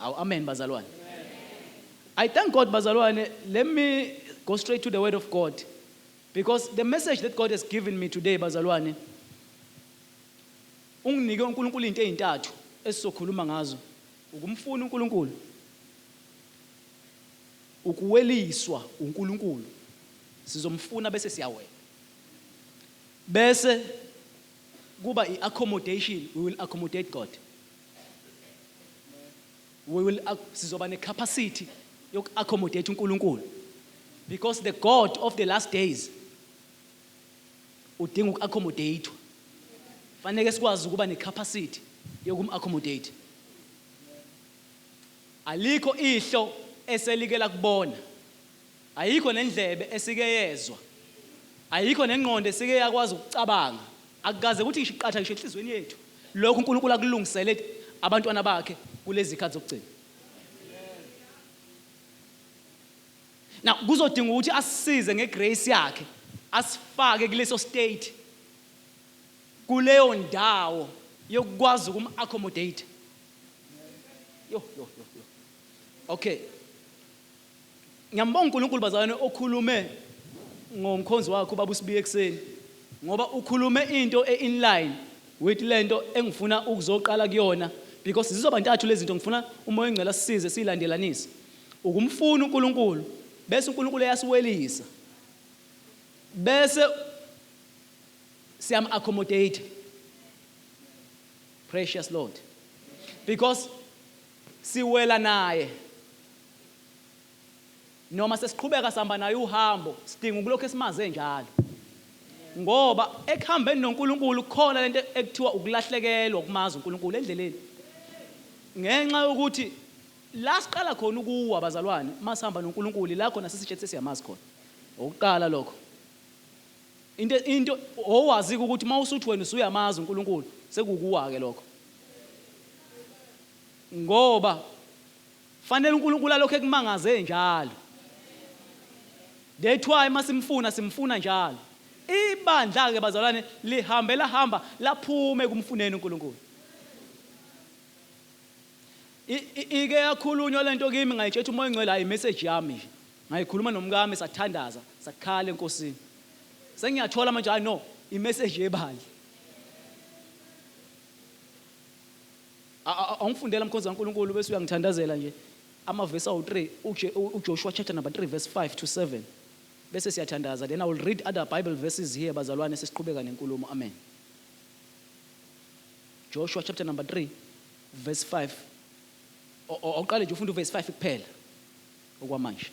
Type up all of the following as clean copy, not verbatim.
Awu, amen bazalwane. I thank God bazalwane. Let me go straight to the word of God because the message that God has given me today bazalwane, unginike uNkulunkulu izinto ezintathu esizokhuluma ngazo. Ukumfuna uNkulunkulu, ukuweliswa uNkulunkulu, sizomfuna bese siyawela, bese kuba i-accommodation, we will accommodate God. We will sizoba ne-capacity yoku-accommodate uNkulunkulu because the God of the last days udinga uku-accommodate. Fanele sikwazi ukuba ne-capacity yokum-accommodate. Alikho ihlo eselike lakubona, ayikho nendlebe esike yezwa, ayikho nengqondo esike yakwazi ukucabanga. Akukaze kuthi ngisho iqatha ngisho enhliziyweni yethu lokhu uNkulunkulu akulungisele abantwana bakhe kulezi zikhathi zokugcina. Now kuzodinga ukuthi asisize ngegrace yakhe, asifake kuleso state, kuleyo ndawo yokukwazi ukum-accommodate. Yo yo yo yo. Okay. Ngiyambonga uNkulunkulu bazalwane okhulume ngomkhonzi wakhe ubaba uSibiya ekuseni, ngoba ukhulume into e-inline with lento engifuna ukuzoqala kuyona, because zizoba ntathu lezi zinto ngifuna uMoya oNgcwele asisize siyilandelanise. Ukumfuna uNkulunkulu, bese uNkulunkulu eyasiwelisa, bese siyam accommodate. Precious Lord, because siwela naye noma sesiqhubeka sihamba naye uhambo, sidinga ukulokhu esimaze njalo, ngoba ekuhambeni noNkulunkulu kukhona lento ekuthiwa ukulahlekelwa ukumazi uNkulunkulu endleleni, ngenxa yokuthi la siqala khona ukuwa bazalwane masihamba noNkulunkulu, la khona sisitshe sesiyamazi khona ukuqala lokho. Into owazi ukuthi mawusuthi wena usuyamazi uNkulunkulu, sekukuwa ke lokho, ngoba fanele uNkulunkulu alokho ekumangaze njalo. That's why masimfuna simfuna njalo. Ibandla ke bazalwane lihambe lahamba laphume kumfuneni uNkulunkulu. Ike yakhulunywa lento kimi, ngayitshela uMoya oNgcwele, hayi message yami nje. Ngayikhuluma nomkami, sathandaza, sakhala eNkosini. Sengiyathola manje, hayi no, imessage yebandla. Awungifundela mkhonzi kaNkulunkulu bese uyangithandazela nje amavesi awu-3, uJoshua chapter number 3 verse 5 to 7, bese siyathandaza. Then I will read other Bible verses here bazalwane, sesiqhubeka nenkulumo. Amen. Joshua chapter number 3 verse 5. Awuqale nje ufunde uverse 5 kuphela okwamanje.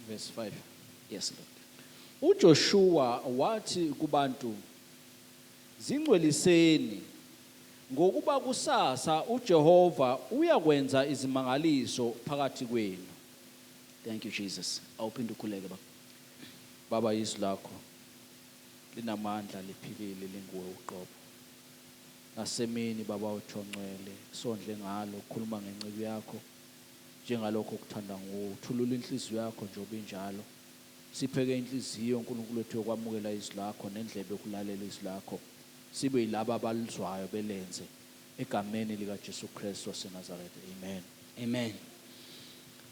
Verse 5. Yes Lord. UJoshua wathi kubantu, Zingcweliseni, ngokuba kusasa uJehova uyakwenza izimangaliso phakathi kwenu. Thank you Jesus. Awuphinde ukhuleke baba. Baba, izwi lakho linamandla, liphilile, linguwe uqobo. Nasemini baba uthongcwele, sondle ngalo, khuluma ngenceku yakho njengalokho okuthanda nguwe. Thulula inhliziyo yakho njengoba injalo. Sipheke inhliziyo uNkulunkulu wethu yokwamukela izwi lakho nendlebe yokulalela izwi lakho. Sibe yilaba abalizwayo belenze. Egameni likaJesu Kristu waseNazaretha. Amen. Amen.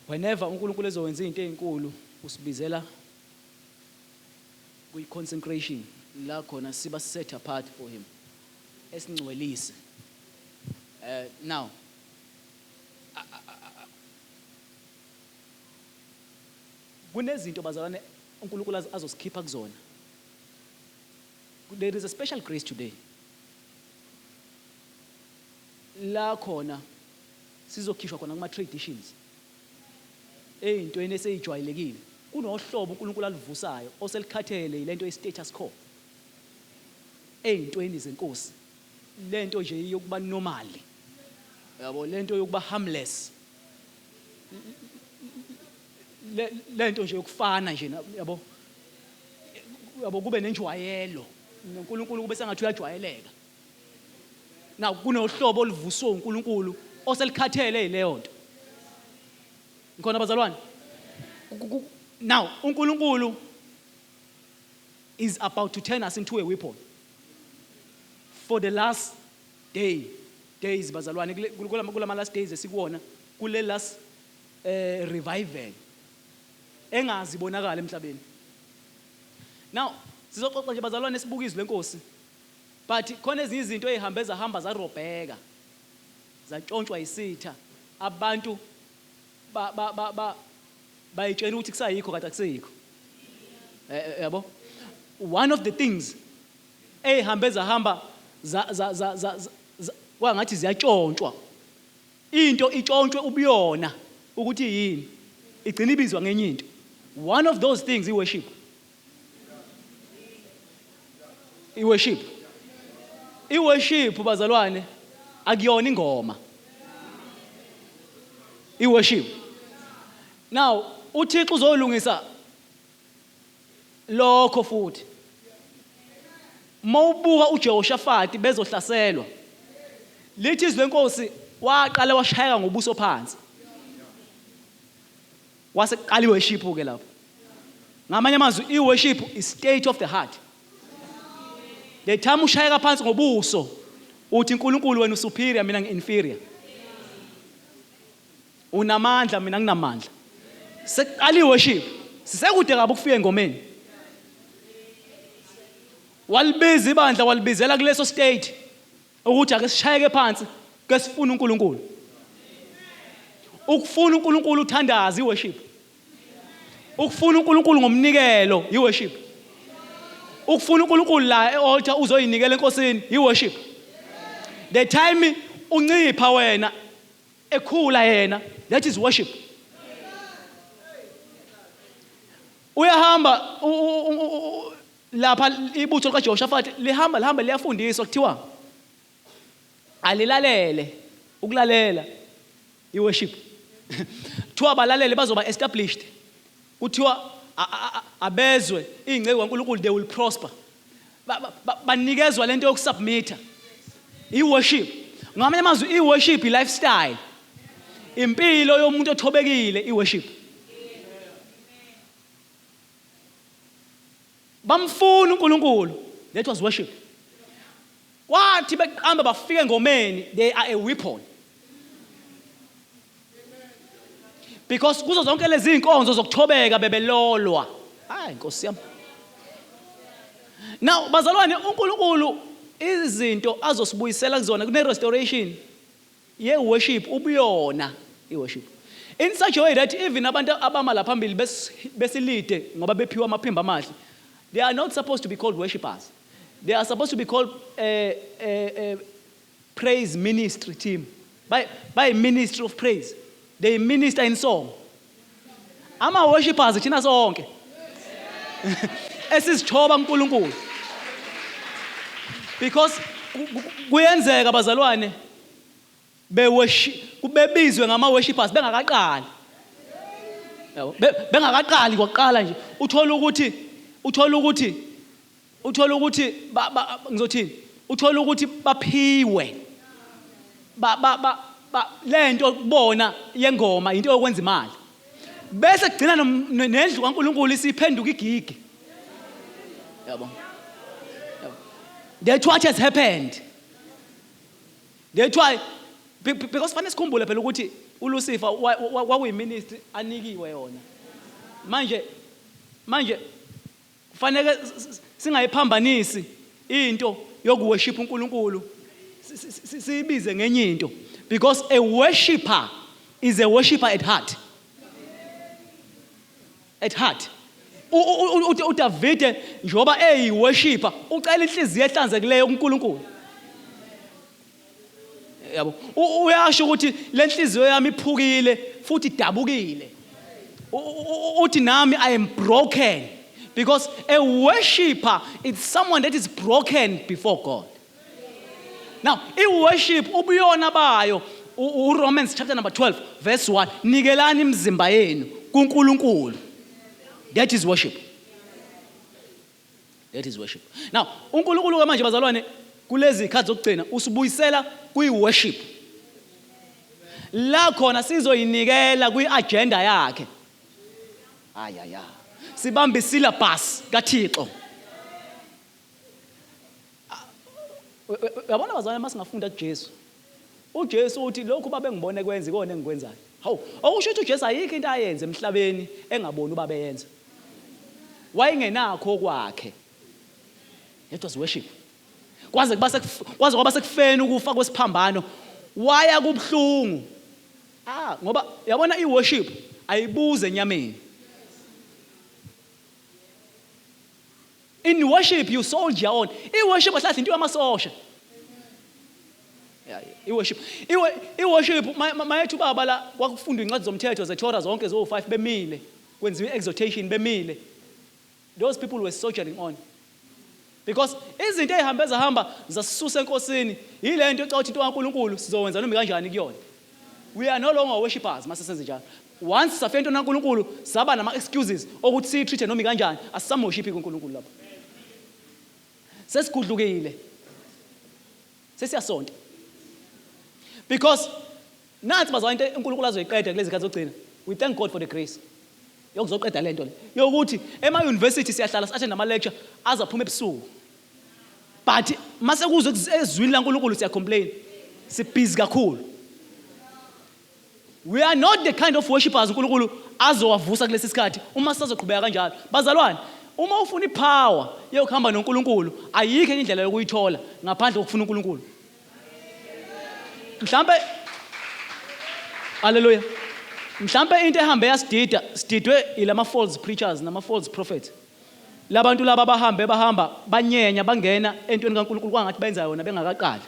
Whenever uNkulunkulu ezowenza izinto ezinkulu, usibizela kwi consecration, la khona siba set apart for him, esingcwelise. Now kunezinto bazalwane uNkulunkulu azosikhipha kuzona. There is a special grace today la khona sizokhishwa khona kuma traditions, ey'ntweni eseyijwayelekile. Kunohlobo uNkulunkulu aluvusayo oselikhathele yilento ye-status quo ey'ntweni zeNkosi, lento nje yokuba normal, yabo, lento yokuba harmless, lento nje yokufana nje, yabo, yabo, kube nenjwayelo noNkulunkulu, kube sengathi uyajwayeleka. Now kunohlobo oluvuswe uNkulunkulu oselikhathele yileyo nto. Ngikhona bazalwane? Now uNkulunkulu is about to turn us into a weapon for the last day days bazalwane. Kulama last days esikuwona. kule last revival engazi ibonakala emhlabeni. Now sizoxoxa nje bazalwane sibuka izwi lenkosi. But khona ezinye izinto ezihambe zahamba zarobheka. Zatshontshwa isitha. Abantu ba ba ba ba bayitshela ukuthi kusayikho kade akuseyikho. Yabo? One of the things ezihambe zahamba za za za za kwangathi ziyatshontshwa. Into itshontshwe ubuyona ukuthi yini igcina ibizwa ngenye into. One of those things i-worship. I-worship. I-worship bazalwane akuyona ingoma. I-worship. Now uThixo uzolungisa lokho futhi. Mawubuka uJehoshafati bezohlaselwa. Lithi izwi lenkosi waqala washayeka ngobuso phansi. Wase kuqala iworship ke lapho. Ngamanye amazwi iworship is state of the heart. The time ushayeka phansi ngobuso uthi uNkulunkulu wena usuperior mina ngi-inferior. Unamandla mina nginamandla. Sekuqala iworship. Sisekude kabi ukufika engomeni. Walibiza ibandla walibizela kuleso state ukuthi ake sishayeke phansi ke sifune uNkulunkulu. Ukufuna uNkulunkulu uthandaza iworship. Ukufuna uNkulunkulu ngomnikelo iworship. Ukufuna uNkulunkulu la ealtar uzoyinikela enkosini iworship. The time uncipha wena ekhula yena that is worship. Uyahamba lapha ibutho likaJehoshafati lihamba lihamba liyafundiswa kuthiwa alilalele ukulalela iworship. Kuthiwa balalele bazoba established. Kuthiwa abezwe ingceku kaNkulunkulu they will prosper. Banikezwa lento yokusubmitha iworship. Ngamanye amazwi iworship i-lifestyle, impilo yomuntu othobekile iworship. Bamfuna uNkulunkulu, that was worship. Kwathi beqamba bafike engomeni, they are a weapon. Because kuzo zonke lezi zinkonzo zokuthobeka bebelolwa. Hayi Nkosi yami. Now bazalwane uNkulunkulu izinto azosibuyisela kuzona kune restoration ye worship ubuyona i worship. In such a way that even abantu abama la phambili besilide ngoba bephiwa amaphimbo amahle, they are not supposed to be called worshippers. They are supposed to be called praise ministry team. By ministry of praise. They minister in song. Ama worshippers thina sonke. Esizithoba kuNkulunkulu. Because kuyenzeka bazalwane bebizwe ngama worshippers bengakaqali. Yabo, bengakaqali kwaqala nje uthola ukuthi uthola ukuthi uthola ukuthi ngizothini uthola ukuthi baphiwe ba ba ba lento kubona yengoma into yokwenza imali bese kugcina nendlu kaNkuluNkulu isiphenduka igigi. Yabo, that's what has happened. That's why because fanele sikhumbule phela ukuthi uLucifer kwakuyiministry anikiwe yona. Manje kufanele singayiphambanisi into yokuworship uNkulunkulu siyibize ngenye into, because a worshipper is a worshipper at heart. At heart. uDavide njengoba eyiworshipper ucela inhliziyo ehlanzekileyo kuNkulunkulu. Yabo, uyasho ukuthi lenhliziyo yami iphukile futhi idabukile. Uthi nami I am broken, because a worshipper is someone that is broken before God. Now i-worship ubuyona bayo uRomans chapter number 12 verse 1, nikelani imizimba yenu kuNkulunkulu. That is worship. That is worship. Now uNkulunkulu ke manje bazalwane kulezi zikhathi zokugcina usibuyisela kwi-worship. La khona sizoyinikela kwi-agenda yakhe. Ayaya. Sibambe syllabus kaThixo. Uyabona bazalwane masingafunda kuJesu. uJesu uthi lokhu babengibone kwenza ikona engikwenzayo. Hawu, okusho ukuthi uJesu ayikho into ayenze emhlabeni engaboni ubaba eyenza. Wayengenakho okwakhe. It was worship. Kwaze kuba kwaze kwaba sekufeni ukufa kwesiphambano waya kubhlungu. Ah, ngoba yabona iworship ayibuze enyameni. In worship you soldier on. I-worship ahlahle into yamasosha. Yeah, i-worship. I-worship mayethu baba la kwakufundwa incwadi zomthetho zeTorah zonke zo5 bemile. Kwenziwa i-exhortation bemile. Those people were soldiering on. Because izinto ezihambe zahamba zasisusa enkosini yile nto ecathi into kaNkuluNkulu sizowenza noma kanjani kuyona. We are no longer worshippers mase senze njalo. Once safika into kaNkuluNkulu saba nama excuses okuthi siyitreat noma kanjani asisamworship kuNkulunkulu lapho. Sesigudlukile. Sesiyasonta. Because Nansi bazalwane into uNkulunkulu azoyiqeda kulezi khathi zokugcina. We thank God for the grace. Yokuzoqeda lento le. Yokuthi ema university siyahlala si-attend ama lecture azaphuma ebusuku. But mase kuze ezwini laNkulunkulu siya complain. Si busy kakhulu. We are not the kind of worshippers uNkulunkulu azowavusa kulesi sikhathi uma sisazoqhubeka kanjalo. Bazalwane, uma ufuna ipower yokuhamba noNkulunkulu, ayikho enye indlela yokuyithola ngaphandle kokufuna uNkulunkulu. Mhlambe Hallelujah. Mhlambe into ehambe yasidida, sididwe ilama false preachers nama false prophets. Labantu laba bahambe bahamba banyenya bangena entweni kaNkulunkulu kwangathi benza yona bengakaqali.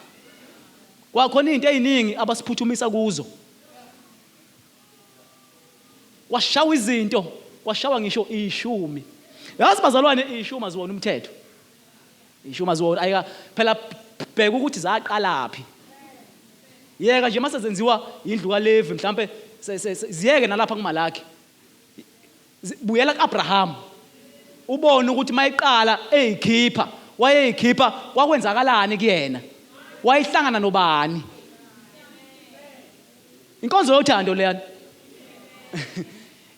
Kwakhona izinto eziningi abasiphuthumisa kuzo. Kwashawa izinto, kwashawa ngisho ishumi. Yazi bazalwane ishumi aziwona umthetho. Ishumi aziwona ayika phela bheka ukuthi zaqalaphi. Yeka nje mase zenziwa indlu kaLevi mhlambe ziyeke nalapha kuMalaki. Buyela kuAbraham. Ubone ukuthi mayiqala eyikhipha, wayeyikhipha kwakwenzakalani kuyena. Wayehlangana nobani? Inkonzo yothando leyana.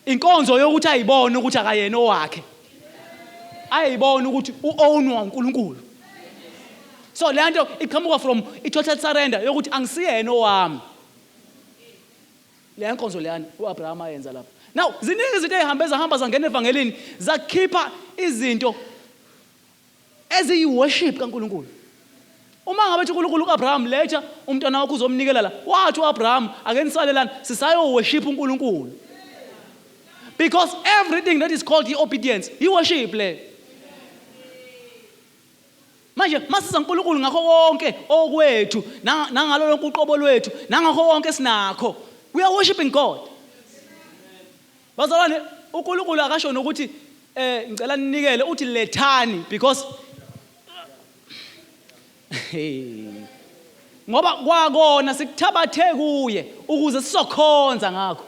Inkonzo yokuthi ayibone ukuthi akayena owakhe. Ayibone ukuthi uownwa uNkulunkulu. So le nto iqhamuka from i-total surrender yokuthi angisiyena owami. Leya nkonzo leyana uAbraham ayenza lapha. Now ziningi izinto ezihambe zahamba zangena evangelini zakhipha izinto eziyi-worship kaNkulunkulu. Uma ngabe ethi uNkulunkulu kuAbraham letha umntwana wakho uzomnikela la, wathi uAbraham ake nisale lana sisayo-worship uNkulunkulu. Because everything that is called i-obedience, i-worship le. Manje masiza uNkulunkulu ngakho konke okwethu nangalo lonke uqobo lwethu nangakho konke esinakho. We are worshiping God. Bazalwane uNkulunkulu akasho nokuthi eh ngicela ninikele uthi lethani because ngoba kwakona sikuthabathe kuye ukuze sizokhonza ngakho.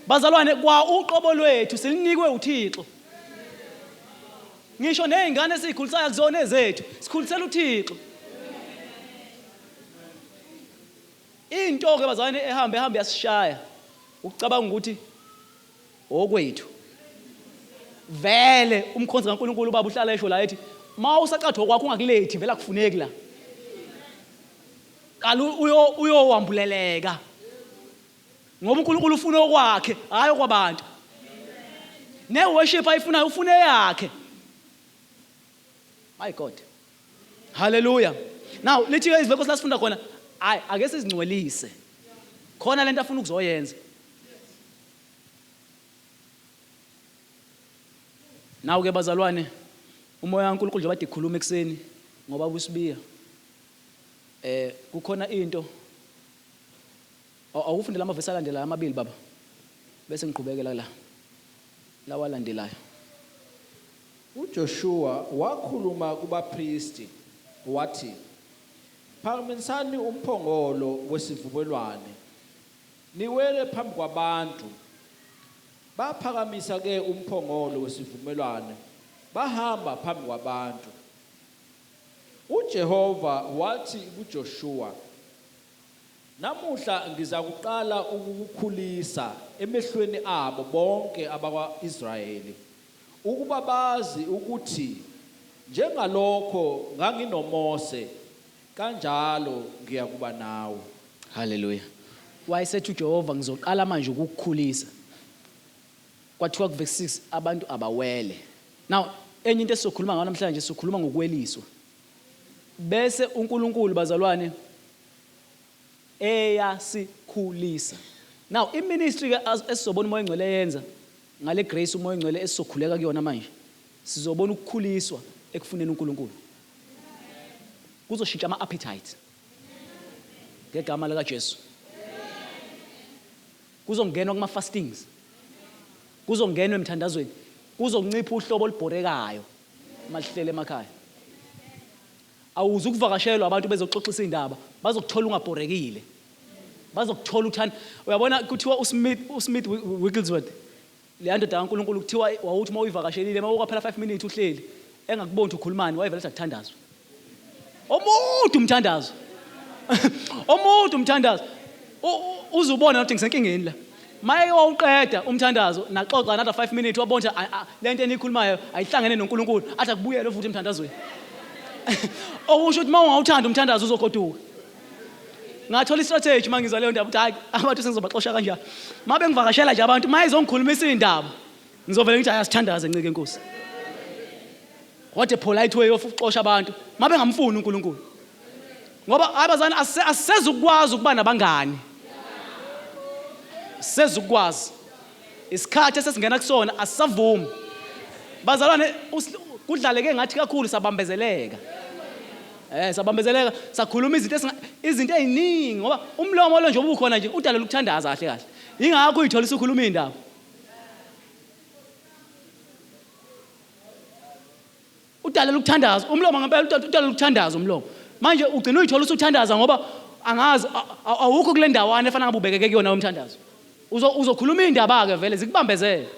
Bazalwane kwa uqobo lwethu silinikwe uThixo. Ngisho nezingane esizikhulisayo akuzona ezethu, sikhulisela uThixo. Into ke bazalwane ehambe ehambe yasishaya ukucabanga ukuthi okwethu. Vele umkhonzi kaNkulunkulu ubaba uhlala esho la ethi ma usacatha okwakho ungakulethi vele akufuneki la. Qala uyowambuleleka. Ngoba uNkulunkulu ufuna okwakhe, hayi okwabantu. Ne worship ayifunayo ufuna eyakhe. My God. Hallelujah. Now lithi ke izwi lenkosi lasifunda khona, hayi ake sizingcwelise. Khona lento afuna ukuzoyenza. Nawu ke bazalwane, umoya kaNkulunkulu njengoba ikhuluma ekuseni ngoba usibiya. Eh kukhona into Awufundela amavesi alandelayo amabili baba. Bese ngiqhubekela la. Lawa alandelayo. UJoshuwa wakhuluma kubapristi wathi, Phakamisani umphongolo wesivumelwane, niwele phambi kwabantu. Baphakamisa ke umphongolo wesivumelwane, bahamba phambi kwabantu. UJehova wathi kuJoshuwa, Namuhla ngizakuqala ukukukhulisa emehlweni abo bonke abakwa-Israyeli, ukuba bazi ukuthi njengalokho nganginoMose, kanjalo ngiyakuba nawe. Haleluya. Wayesethi uJehova ngizoqala manje ukukukhulisa. Kwathiwa kuverse 6 abantu abawele. Now enye into esizokhuluma ngayo namhlanje sizokhuluma ngokuweliswa. Bese uNkulunkulu bazalwane eyasikhulisa. Now iministry ke esizobona uMoya oNgcwele eyenza ngale grace uMoya oNgcwele esizokhuleka kuyona manje sizobona ukukhuliswa ekufuneni uNkulunkulu. Kuzoshintsha ama appetite. Ngegama lika Jesu. Kuzongenwa kuma fastings. Kuzongenwa emthandazweni. Kuzoncipha uhlobo olubhorekayo malihlele emakhaya. Awuze ukuvakashelwa abantu bezoxoxisa indaba, bazokuthola ungabhorekile. Bazokuthola uthanda. Uyabona kuthiwa uSmith uSmith Wigglesworth leya ndoda kaNkulunkulu kuthiwa wawuthi uma uyivakashelile uma kwaphela 5 minutes uhleli engakuboni ukuthi ukhulumani wayevele athi akuthandazwe. Omude umthandazo. Omude umthandazo. Uzubona ukuthi ngisenkingeni la. Maye wawuqeda umthandazo naxoxa another 5 minutes wabona ukuthi lento enikhulumayo ayihlangene noNkulunkulu athi akubuyele futhi emthandazweni. Okusho ukuthi uma ungawuthanda umthandazo uzogoduka. Ngathola istrategy uma ngizwa leyo ndaba ukuthi hayi abantu sengizobaxosha kanjani. Uma bengivakashela nje abantu uma izongikhulumisa iy'ndaba ngizovele ngithi hayi asithandaze ncike enkosi. What a polite way of ukuxosha abantu uma bengamfuni uNkulunkulu. Ngoba hayi bazalwane asisezukwazi ukuba nabangani. Sisezukwazi. Isikhathi esesingena kusona asisavumi. Bazalwane kudlaleke ngathi kakhulu sabambezeleka. Eh sabambezeleka sakhuluma izinto esinga izinto eziningi ngoba umlomo lo nje ubukhona nje udalela ukuthandaza kahle kahle. Ingakho uyithola usukhuluma indaba. Udalela ukuthandaza umlomo ngempela udalela ukuthandaza umlomo. Manje ugcina uyithola usuthandaza ngoba angazi awukho kule ndawana efana ngabe ubekeke kuyona umthandazo. Uzokhuluma indaba ke vele zikubambezele.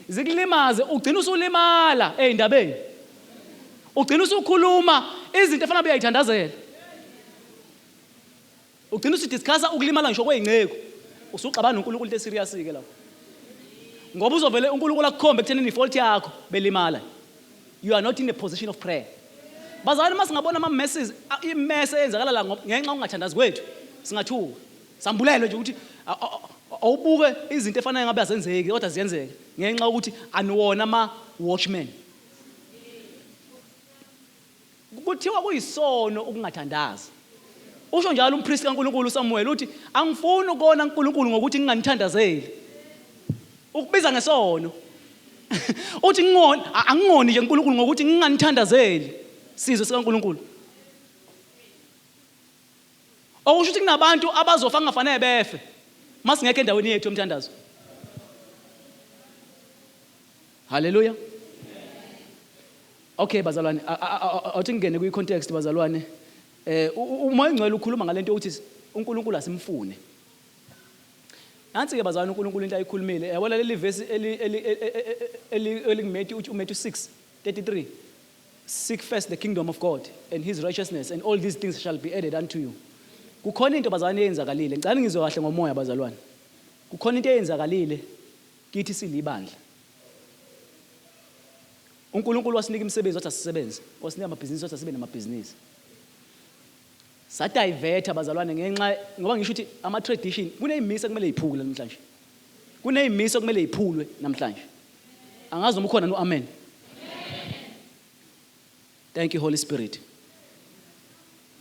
Zikulimaze ugcina usulimala ezindabeni. Ugcina usukhuluma izinto efana uyayithandazela. Ugcina usudiscussa ukulimala ngisho kwey'nceku. Usuxabana noNkulunkulu into eserious ke lapho. Ngoba uzovele uNkulunkulu akukhombe ekuthenini ifault yakho belimala. You are not in a position of prayer. Bazalwane uma singabona ama messes imess eyenzakala la ngenxa yokungathandazi kwethu singathuka. Sambulelwe nje ukuthi awubuke izinto efanayo ngabe azenzeki kodwa ziyenzeka ngenxa yokuthi aniwona ama watchmen. Kuthiwa kuyisono ukungathandazi. Usho njalo umpristi kaNkulunkulu uSamuel uthi angifuni ukona uNkulunkulu ngokuthi nginganithandazeli. Ukubiza ngesono. Uthi ngingoni angingoni nje uNkulunkulu ngokuthi nginganithandazeli. Sizwe sikaNkulunkulu. Okusho ukuthi kunabantu abazofa kungafanele befe. Masingekho endaweni yethu yomthandazo. Hallelujah. Okay bazalwane, awuthi ngingene kwi context bazalwane. Eh uMoya oNgcwele ukhuluma ngalento yokuthi uNkulunkulu asimfune. Nansi ke bazalwane uNkulunkulu into ayikhulumile. Yabona leli verse eli eli elikuMatthew uthi uMatthew 6:33. Seek first the kingdom of God and his righteousness and all these things shall be added unto you. Kukhona into bazalwane eyenzakalile. Ngicela ngizwe kahle ngomoya bazalwane. Kukhona into eyenzakalile kithi silibandla. UNkulunkulu wasinika imisebenzi wathi asisebenze, wasinika amabhizinisi wathi asibe namabhizinisi. Sadiverta bazalwane ngenxa ngoba ngisho ukuthi ama tradition kuneyimiso ekumele iphule namhlanje. Kuneyimiso ekumele iphulwe namhlanje. Angazi noma ukhona no amen. Thank you Holy Spirit.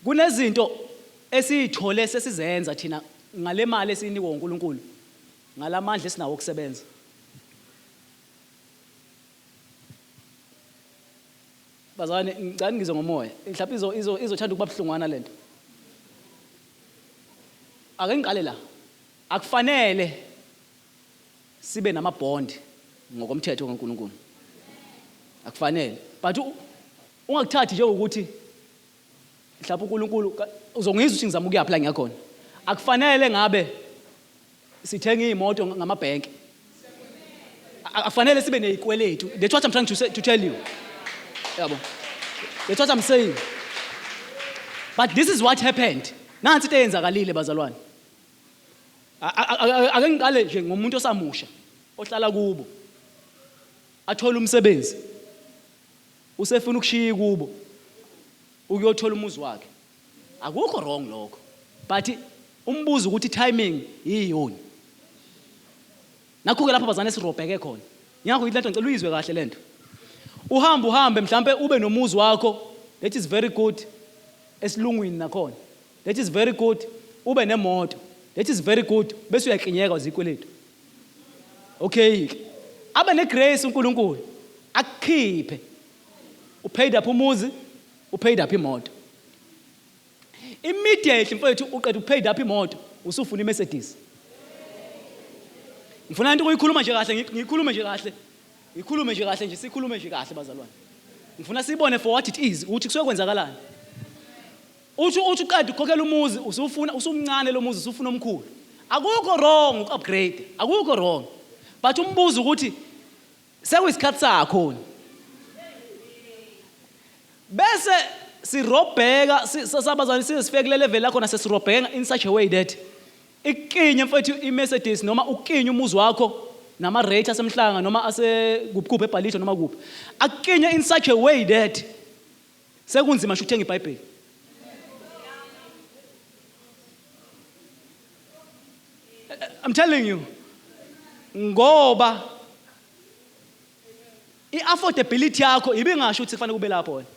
Kunezinto esiyithole sesizenza thina ngale mali esiyinikwa uNkulunkulu ngalamandla esinawo okusebenza. Bazalwane ngicela ngizwe ngomoya. Mhlawumbe izo izo izothanda ukuba buhlungwana lento. Ake ngiqale la. Akufanele sibe nama bond ngokomthetho kaNkulunkulu. Akufanele. But ungakuthathi njengokuthi mhlawumbe uNkulunkulu uzongizwa ukuthi ngizama ukuyaphi la ngiyakhona. Akufanele ngabe sithenga iy'moto ngamabhenki akufanele sibe neyikweletu that's what i'm trying to, say, to tell you yabo that's what i'm saying but this is what happened nansi into eyenzakalile bazalwane ake ngiqale nje ngomuntu osamusha ohlala kubo athole umsebenzi usefuna ukushiya kubo ukuyothola umuzi wakhe akukho wrong lokho but Umbuzo ukuthi timing yiyoni. Nakho ke lapho bazane sirobheke khona. Ngakho lento ngicela uyizwe kahle lento. Uhambe uhambe mhlambe ube nomuzi wakho that is very good esilungwini nakhona. That is very good ube nemoto. That is very good bese uyaklinyeka zikweletu. Okay ke. Abe negrace uNkulunkulu akukhiphe. Upaid up umuzi, upaid up imoto. Immediately mfethu uqeda upaid up imoto usufuna iMercedes. Ngifuna into ukuyikhuluma nje kahle ngiyikhulume nje kahle. Ngikhulume nje kahle nje sikhulume nje kahle bazalwane. Ngifuna sibone for what it is ukuthi kusuke kwenzakalani. Uthi uthi uqeda ukukhokhela umuzi usufuna usumncane lo muzi usufuna omkhulu. Akukho wrong uku-upgrade, akukho wrong. But umbuzo ukuthi sekuyisikhathi sakho. Bese sirobheka sabazalwane size sifike kule level lakho nasesirobheka in such a way that ikinye mfethu iMercedes noma ukinye umuzi wakho nama rate asemhlanga noma ase kuphi kuphi eBhalitho noma kuphi akinye in such a way that sekunzima ngisho ukuthenga iBhayibheli. I'm telling you ngoba I-affordability yakho ibingasho ukuthi kufanele kube lapho wena.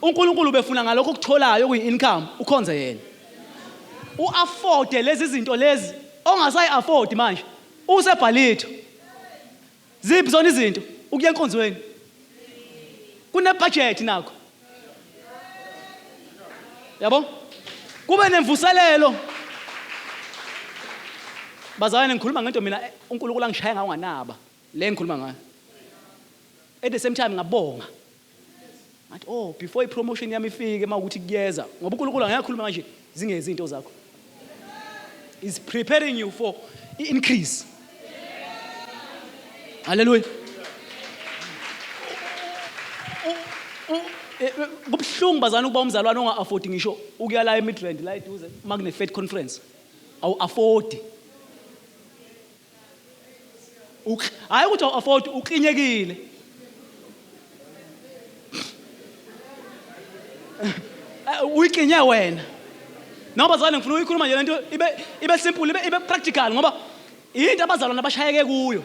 UNkulunkulu ubefuna ngalokho okutholayo okuyi-income ukhonze yena. U-afforde lezi zinto lezi ongasayi-afford manje usebhalitho. Ziphi zona izinto? Ukuya enkonzweni. Kunebudget nakho. Yabo? Kube nemvuselelo. Bazalwane ngikhuluma ngento mina eh, uNkulunkulu angishaya ngawo nganaba. Le ngikhuluma ngayo. At the same time ngabonga. Ngathi oh before ipromotion yami ifike mawukuthi kuyeza ngoba uNkulunkulu angeke akhulume kanje zingezi izinto zakho. Is preparing you for increase. Hallelujah. Eh, eh, kubuhlungu bazana ukuba umzalwane onga-afford ngisho ukuya la eMidrand la eduze uma kune-faith conference awu-afford Hayi ukuthi awu-afford uklinyekile. Eh, uyiklinye wena. Noma bazalwane ngifuna ukuyikhuluma nje lento ibe ibe simple ibe ibe practical ngoba into abazalwane abashayeke kuyo.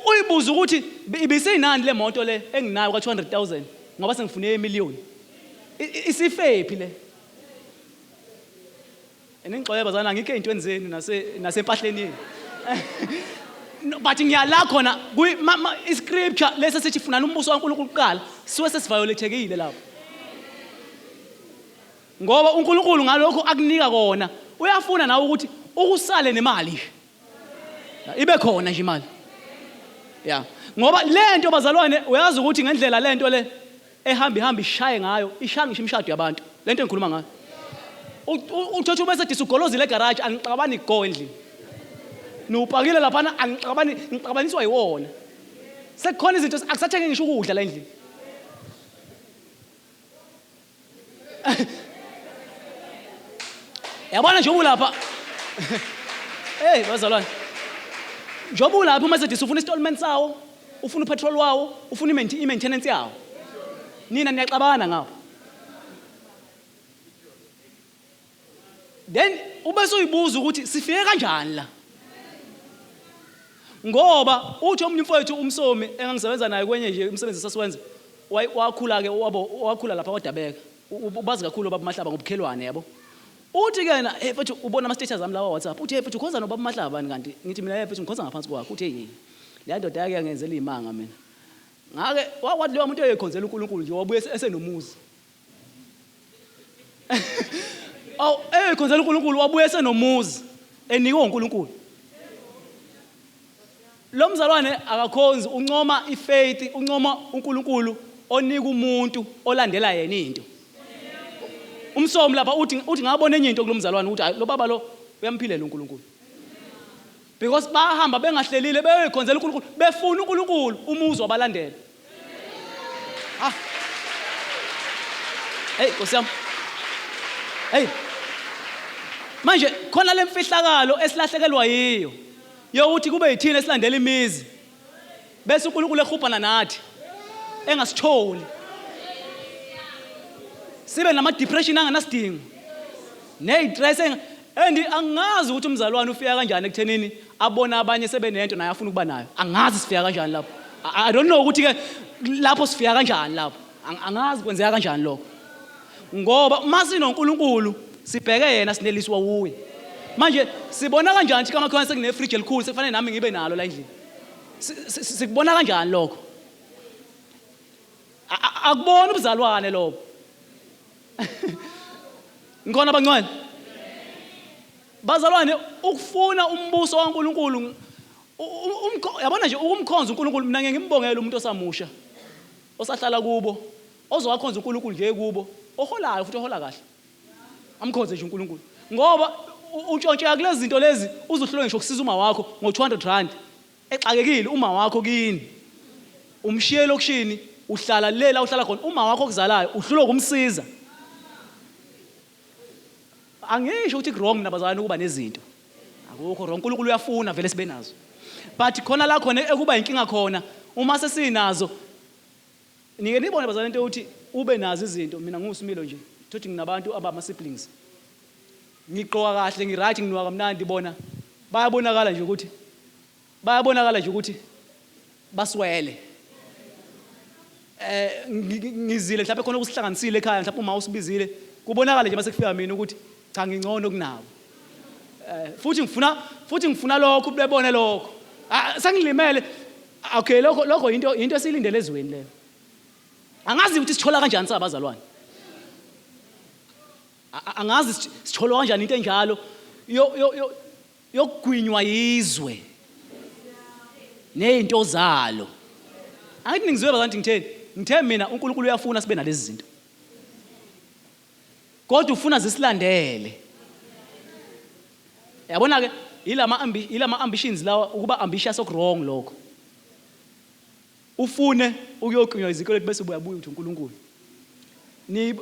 Uyibuza ukuthi ibiseyinani le moto le enginayo ka 200,000 ngoba sengifune emillion. Isifephi le? Ningixolele bazalwane angikho ey'ntweni zenu nasempahleni yenu. No, but ngiyala khona iscripture lesi sithi funani umbuso kaNkulunkulu kuqala suke sesiviolatekile lapho. Ngoba uNkulunkulu ngalokho akunika kona uyafuna nawe ukuthi ukusale nemali nje. Ibe khona nje imali. Ya. Ngoba lento bazalwane uyazi ukuthi ngendlela lento le ehamba ihamba ishaye ngayo, ishaya ngisho imishado yabantu. Lento engikhuluma ngayo. Uthatha uMercedes ugolozile egarage angixabani go endlini. Niwupakile laphana angixabani ngixabaniswa yiwona. Sekukhona izinto akusathenge ngisho ukudla la endlini. Yabona nje ulapha. Hey bazalwane. Njengoba ulapha uMercedes ufuna installment sawo, ufuna upetrol wawo, ufuna i-maintenance yawo. Nina niyaxabana ngapha. Then ube suyibuza ukuthi sifike kanjani la. Ngoba uthi omunye umfowethu umsomi engangisebenza naye kwenye nje umsebenzi sasiwenza wakhula ke wabo wakhula lapha kwaDabeka. Ubazi kakhulu ubaba Mahlaba ngobukhelwane yabo. Uthi ke yena hey mfethu ubona ama status ami lawa WhatsApp. Uthi hey mfethu ukhonza nobaba Mahlaba bani kanti ngithi mina hey mfethu ngikhonza ngaphansi kwakhe. Uthi hey le ndoda yake yangenzela imanga mina. Ngake wathi leyo muntu eyekhonzela uNkulunkulu nje wabuye esenomuzi. Awu ekhonzela uNkulunkulu wabuye esenomuzi enikwe uNkulunkulu. Lo mzalwane akakhonzi uncoma ifaith, uncoma uNkulunkulu onika umuntu olandela yena into. Umsomi lapha uthi uthi ngabona enye into kulomzalwane ukuthi hayi lo baba lo uyamphilela uNkulunkulu. Because bahamba bengahlelile beyoyikhonzela uNkulunkulu befuna uNkulunkulu umuzi wabalandela. Ah. Hey Nkosi yami. Hey. Manje khona lemfihlakalo esilahlekelwa yiyo yokuthi kube yithina esilandela imizi bese uNkulunkulu ehubhana nathi engasitholi sibe nama depression anganasidingo. Neyistress and angazi ukuthi umzalwane ufika kanjani ekuthenini abona abanye sebenento naye afuna ukuba nayo. Angazi sifika kanjani lapho. I don't know ukuthi ke lapho sifika kanjani lapho. Angazi kwenzeka kanjani lokho. Ngoba uma sinoNkulunkulu sibheke yena sineliswa wuye. Manje sibona kanjani ukuthi kamakhelwane sekunefriji elikhulu sekufanele nami ngibe nalo la endlini? Sikubona kanjani lokho? Akubona ubuzalwane lobo. Ngikhona bangcwele? Bazalwane ukufuna umbuso kaNkulunkulu yabona nje ukumkhonza uNkulunkulu mina ngeke ngimbongele umuntu osamusha osahlala kubo ozowakhonza uNkulunkulu nje kubo oholayo futhi ohola kahle amkhonze nje uNkulunkulu ngoba utshontsheka kulezi zinto lezi uzuhlulwe ngisho ukusiza uma wakho ngo-200 rand exakekile uma wakho kini umshiye elokishini uhlala le la uhlala khona uma wakho okuzalayo uhlulwe ukumsiza angisho ukuthi ku-wrong nabazalwane ukuba nezinto akukho wrong uNkulunkulu uyafuna vele sibe nazo but khona la khona ekuba inkinga khona uma sesinazo nike nibone bazalwane into yokuthi ube nazo izinto mina ngiwusimilo nje thothi nginabantu abama siblings ngigqoka kahle ngiright nginuka kamnandi bona bayabonakala nje ukuthi bayabonakala nje ukuthi baswele eh ngizile mhlawumbe khona okusihlanganisile ekhaya mhlawumbe uma usibizile kubonakala nje mase kufika mina ukuthi cha ngingcono kunabo eh futhi ngifuna futhi ngifuna lokho bebone lokho ah, sengilimele okay lokho lokho into into esiyilindele ezweni leyo angazi ukuthi sithola kanjani sabazalwane angazi sithola kanjani into enjalo yokugwinywa yizwe nezinto zalo angithi ningizwe bazanti ngitheni ngithe mina uNkulunkulu uyafuna sibe nalezi zinto kodwa ufuna zisilandele yabona ke ilama ilama ambitions lawa ukuba ambitious okwrong lokho Ufune ukuyoklinywa izikweletu bese ubuyabuya uthi uNkulunkulu. Ni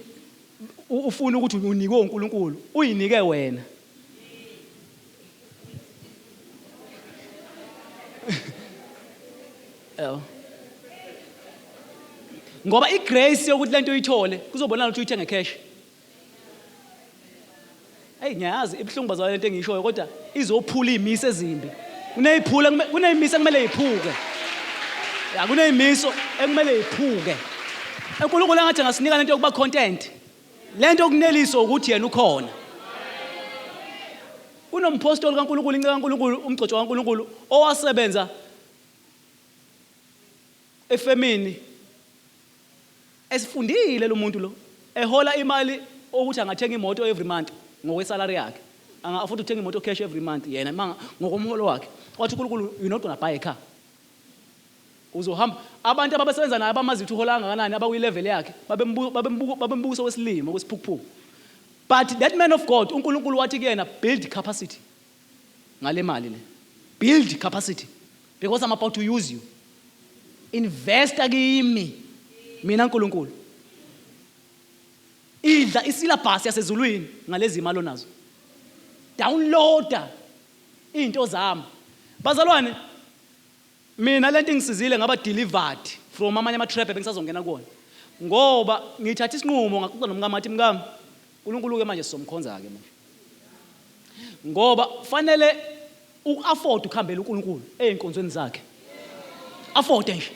ufuna ukuthi unikwe uNkulunkulu, uyinike wena. Yebo. Ngoba igrace yokuthi lento uyithole kuzobonakala ukuthi uyithenge cash. Hey ngiyazi ibuhlungu bazalwane lento engiyishoyo kodwa izophula izimiso ezimbi. Kuneziphula kunezimiso ekumele ziphuke. Ya kunezimiso ekumele ziphuke. uNkulunkulu engathi angasinika lento yokuba content. Lento yokuneliswa ukuthi yena ukhona. Kunomphostoli kaNkulunkulu inceku kaNkulunkulu umgcotshwa kaNkulunkulu owasebenza efemini Esifundile lo muntu lo ehola imali ukuthi angathenga imoto every month ngokwesalary yakhe. Anga afford ukuthenga imoto cash every month yena manga ngokomholo wakhe. Wathi uNkulunkulu you're not gonna buy a car. Uzohamba abantu ababesebenza naye abamazi ukuthi uhola kangakanani abakwi level yakhe babembuka babembuka babembuka okwesilimo okwesiphukuphuku. But that man of God uNkulunkulu wathi kuyena build capacity ngale mali le. Build capacity because I'm about to use you. Investa kimi mina uNkulunkulu. Idla isilabhasi yasezulwini ngalezi imali onazo. Downloada izinto zami. Bazalwane mina lento ingisizile ngaba delivered from amanye ama trap bengisazongena kuwona. Ngoba ngithatha isinqumo ngaxoxa nomkami ngathi mkami uNkulunkulu ke manje sizomkhonza ke manje. Ngoba fanele uku-afford ukuhambela uNkulunkulu ey'nkonzweni zakhe afford nje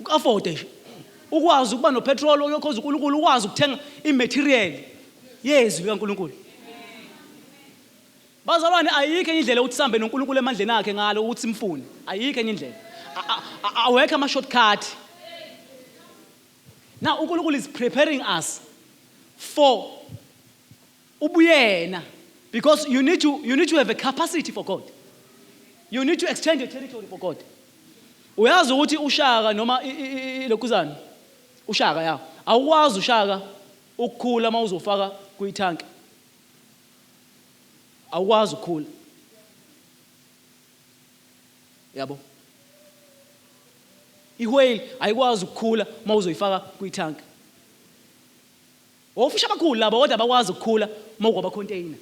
uku-afford nje ukwazi ukuba nopetrol oyokhonza uNkulunkulu ukwazi ukuthenga imaterial yezwi likaNkulunkulu bazalwane ayikho enye indlela yokuthi sihambe noNkulunkulu emandleni akhe ngalo ukuthi simfune ayikho enye indlela awekho ama-shortcut now uNkulunkulu is preparing us for ubuyena because you need to you need to have a capacity for God you need to extend your territory for God uyazi ukuthi ushaka noma lokhuzana ushaka ya awukwazi ushaka ukukhula uma uzofaka kuyithanki awukwazi ukukhula yabo ihwale ayikwazi ukukhula uma uzoyifaka kuyithanki Ofisha abakhulu labo kodwa abakwazi ukukhula uma ukwaba container.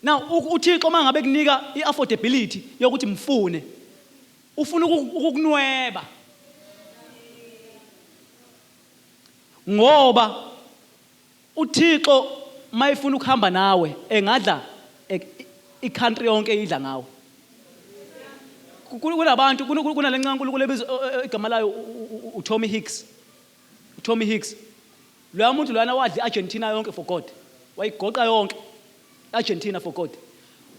Now uThixo uma ngabe kunika iaffordability yokuthi mfune ufuna ukukunweba. Ngoba uThixo mayifuna ukuhamba nawe engadla i-country yonke idla ngawe. Kunabantu kunale ncane uNkulunkulu ebizwa igama layo uTommy Hicks. UTommy Hicks. Loya muntu loyana wadla i-Argentina yonke for God. Wayigoqa yonke i-Argentina for God.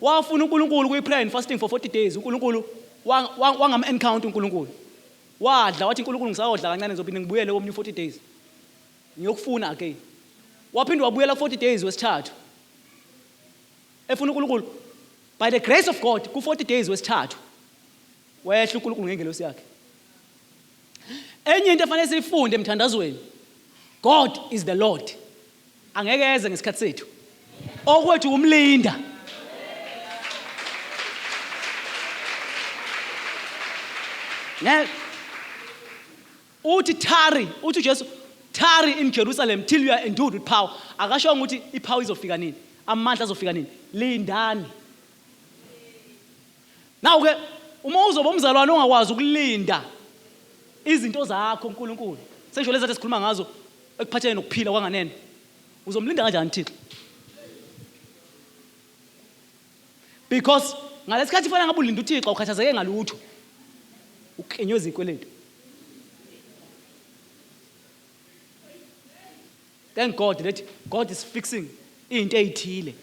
Wafuna uNkulunkulu kuyi-prayer and fasting for 40 days. uNkulunkulu wangam-encounter uNkulunkulu. Wadla wathi uNkulunkulu ngisayodla kancane ngizophinde ngibuyele komunye 40 days. Ngiyokufuna again. Waphinde wabuyela 40 days wesithathu. Efuna uNkulunkulu. By the grace of God ku 40 days wesithathu wehla uNkulunkulu ngengelosi yakhe. Enye into efanele siyifunde emthandazweni, God is the Lord. Angeke eze ngesikhathi sethu. Okwethu umlinda. Ne uthi tarry, uthi uJesu tarry in Jerusalem till you are endued with power. Akashongo ukuthi ipower izofika nini, amandla azofika nini. Lindani. Now ke uma uzoba umzalwane ongakwazi ukulinda izinto zakho uNkulunkulu, sengisho lezi esikhuluma ngazo ekuphatheni nokuphila kwanganene, uzomlinda kanjani uThixo? Because ngalesikhathi fanele ngabe ulinda uThixo ukhathazeke ngalutho, uklinywe izikweletu. Thank God that God is fixing into eyithile.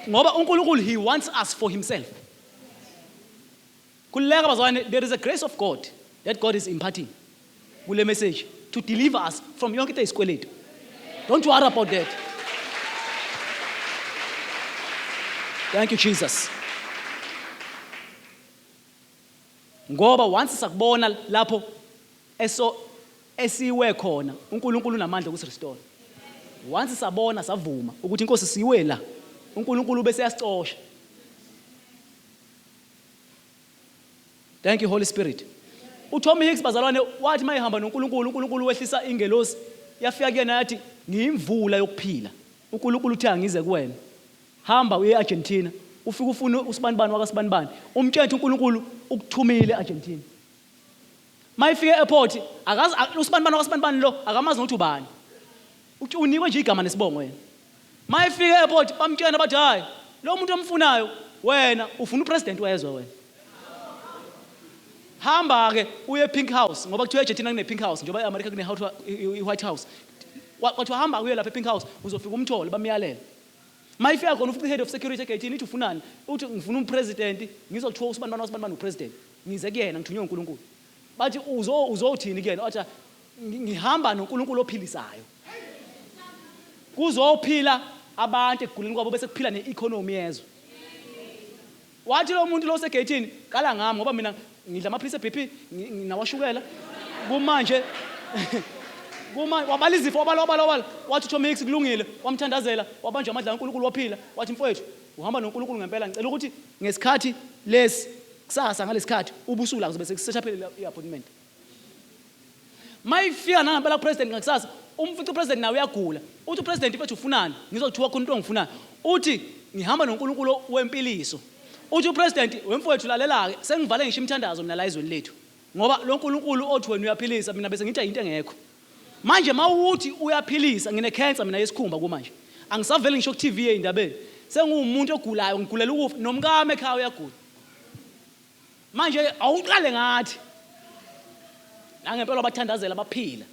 Ngoba uNkulunkulu he wants us for himself. Khululeka bazalwane, there is a grace of God that God is imparting kule message to deliver us from yonke into eyisikweletu. Don't worry about that. Thank you Jesus. Ngoba once sakubona lapho eso esiwe khona uNkulunkulu unamandla okusirestore. Once sabona savuma ukuthi inkosi siwe la, uNkulunkulu bese yasicosha. Thank you Holy Spirit. UTommy Hicks bazalwane wathi mayehamba noNkulunkulu, uNkulunkulu wehlisa ingelosi yafika kuyena yathi ngiyimvula yokuphila. uNkulunkulu uthe angize kuwena. Hamba uye e-Argentina ufike ufune usibanibani wakasibanibani umtshele ukuthi uNkulunkulu ukuthumile e-Argentina. Mayifika e-airport akazi usibanibani wakasibanibani lo akamazi nokuthi ubani. Unikwe nje igama nesibongo yena. Mayefika e-airport bamtshela bathi hayi lo muntu omfunayo wena ufuna upresident wezwe wena. Hamba ke uye Pink House ngoba kuthiwa eArgentina kune Pink House njengoba eAmerica kune White House. Kwathiwa hamba uye lapha ePink House uzofika umthole bamyalela. Mayifika khona ufica i-head of security egeyithini ithi ufunani? Uthi ngifuna umpresident ngizothiwa usibanibani wasibanibani upresident. Ngize kuyena ngithunywe uNkulunkulu. Bathi uzo uzothini kuyena? Wathi ngihamba noNkulunkulu ophilisayo. Kuzophila abantu ekuguleni kwabo bese kuphila ne-economy yezwe. Wathi lo muntu lo osegeyithini qala ngami ngoba mina ngidla amaphilisi e-BP nawashukela kumanje kuma wabala izifo wabala wabala wabala wathi uTommy Hicks kulungile wamthandazela wabanjwa amandla kaNkulunkulu waphila wathi mfowethu uhamba noNkulunkulu ngempela ngicela ukuthi ngesikhathi lesi kusasa ngalesikhathi ubusula kuzobe sekusethaphele i-appointment. Mayifika nangempela kupresident ngakusasa, umfica upresident naye uyagula. Uthi upresident mfethu ufunani? Ngizothiwa khona into ongifunayo. Uthi ngihamba noNkulunkulu wempiliso. Uthi upresident wemfowethu lalela-ke sengivale ngisho imithandazo mina la ezweni lethu. Ngoba lo Nkulunkulu othi wena uyaphilisa mina bese ngithi into engekho. Manje mawuthi uyaphilisa ngine cancer mina yesikhumba kumanje. Angisaveli ngisho ku TV eyindabeni. Senguwumuntu ogulayo ngigulela ukufa nomkami ekhaya uyagula. Manje awuqale ngathi. Nangempela bathandazela baphila.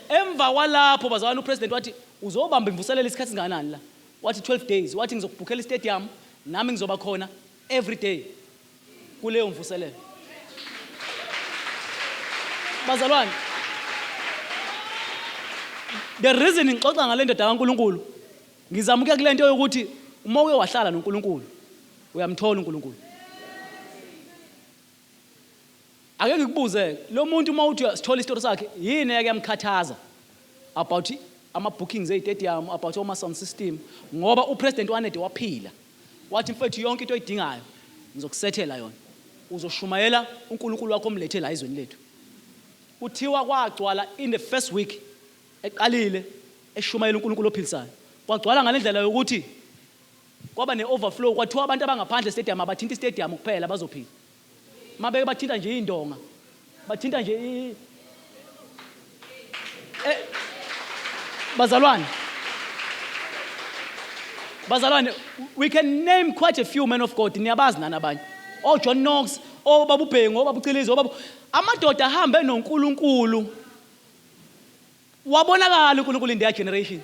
Emva kwalapho bazalwane upresident wathi uzobamba imvuselelo isikhathi singakanani la? Wathi 12 days. Wathi ngizokubhukhela istadium nami ngizoba khona every day kuleyo mvuselelo. Bazalwane, the reason ngixoxa ngale ndoda kaNkulunkulu ngizama ukuya kule nto yokuthi uma uke wahlala noNkulunkulu uyamthola uNkulunkulu. Ake ngikubuze lo muntu uma uthi sithola isitori sakhe yini eyake yamkhathaza about ama-bookings ey'tedium about oma-sound system ngoba upresident wanede waphila wathi mfethu yonke into oyidingayo ngizokusethela yona uzoshumayela uNkulunkulu wakho omlethe la ezweni lethu. Kuthiwa kwagcwala in the first week eqalile eshumayela uNkulunkulu ophilisayo kwagcwala ngalendlela yokuthi Kwaba ne-overflow kwathiwa abantu abangaphandle estadium abathinta istadium kuphela bazophila. Mabeke bathinta nje indonga. Bathinta nje i eh, bazalwane. Bazalwane, we can name quite a few men of God, niyabazi nani abanye. Oh John Knox, oh Babu Bhengu, oh Babu Chilizi, oh Babu amadoda ahambe noNkulunkulu. Wabonakala uNkulunkulu in their generation.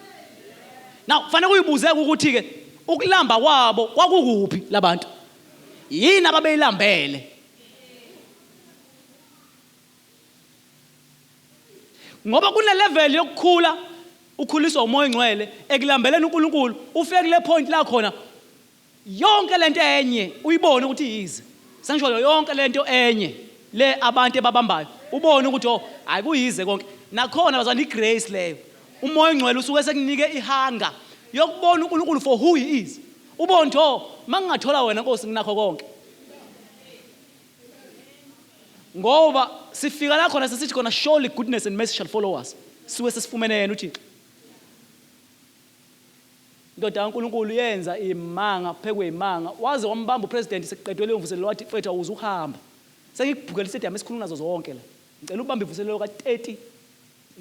Now, fanele uyibuzeke ukuthi ke ukulamba kwabo kwakukuphi labantu? Yini ababeyilambele? Ngoba kune level yokukhula ukhuliswa umoya ongcwele ekulambeleni uNkulunkulu ufike kule point la khona yonke lento enye uyibone ukuthi yize sengisho yonke lento enye le abantu ebabambayo ubone ukuthi oh hayi kuyize konke nakhona bazwana igrace leyo umoya ongcwele usuke sekunike ihanga yokubona uNkulunkulu for who he is ubone ukuthi oh mangingathola wena Nkosi nginakho konke ngoba sifika la khona sesithi khona surely goodness and mercy shall follow us suke sesifumene yena uThixo Indoda kaNkulunkulu yenza imanga phekwe imanga waze wambamba upresident sekuqedwe leyo mvuselelo wathi mfethu awuze uhamba sengikubhukela istadium esikhulu nazo zonke la ngicela ubambe imvuselelo ka-30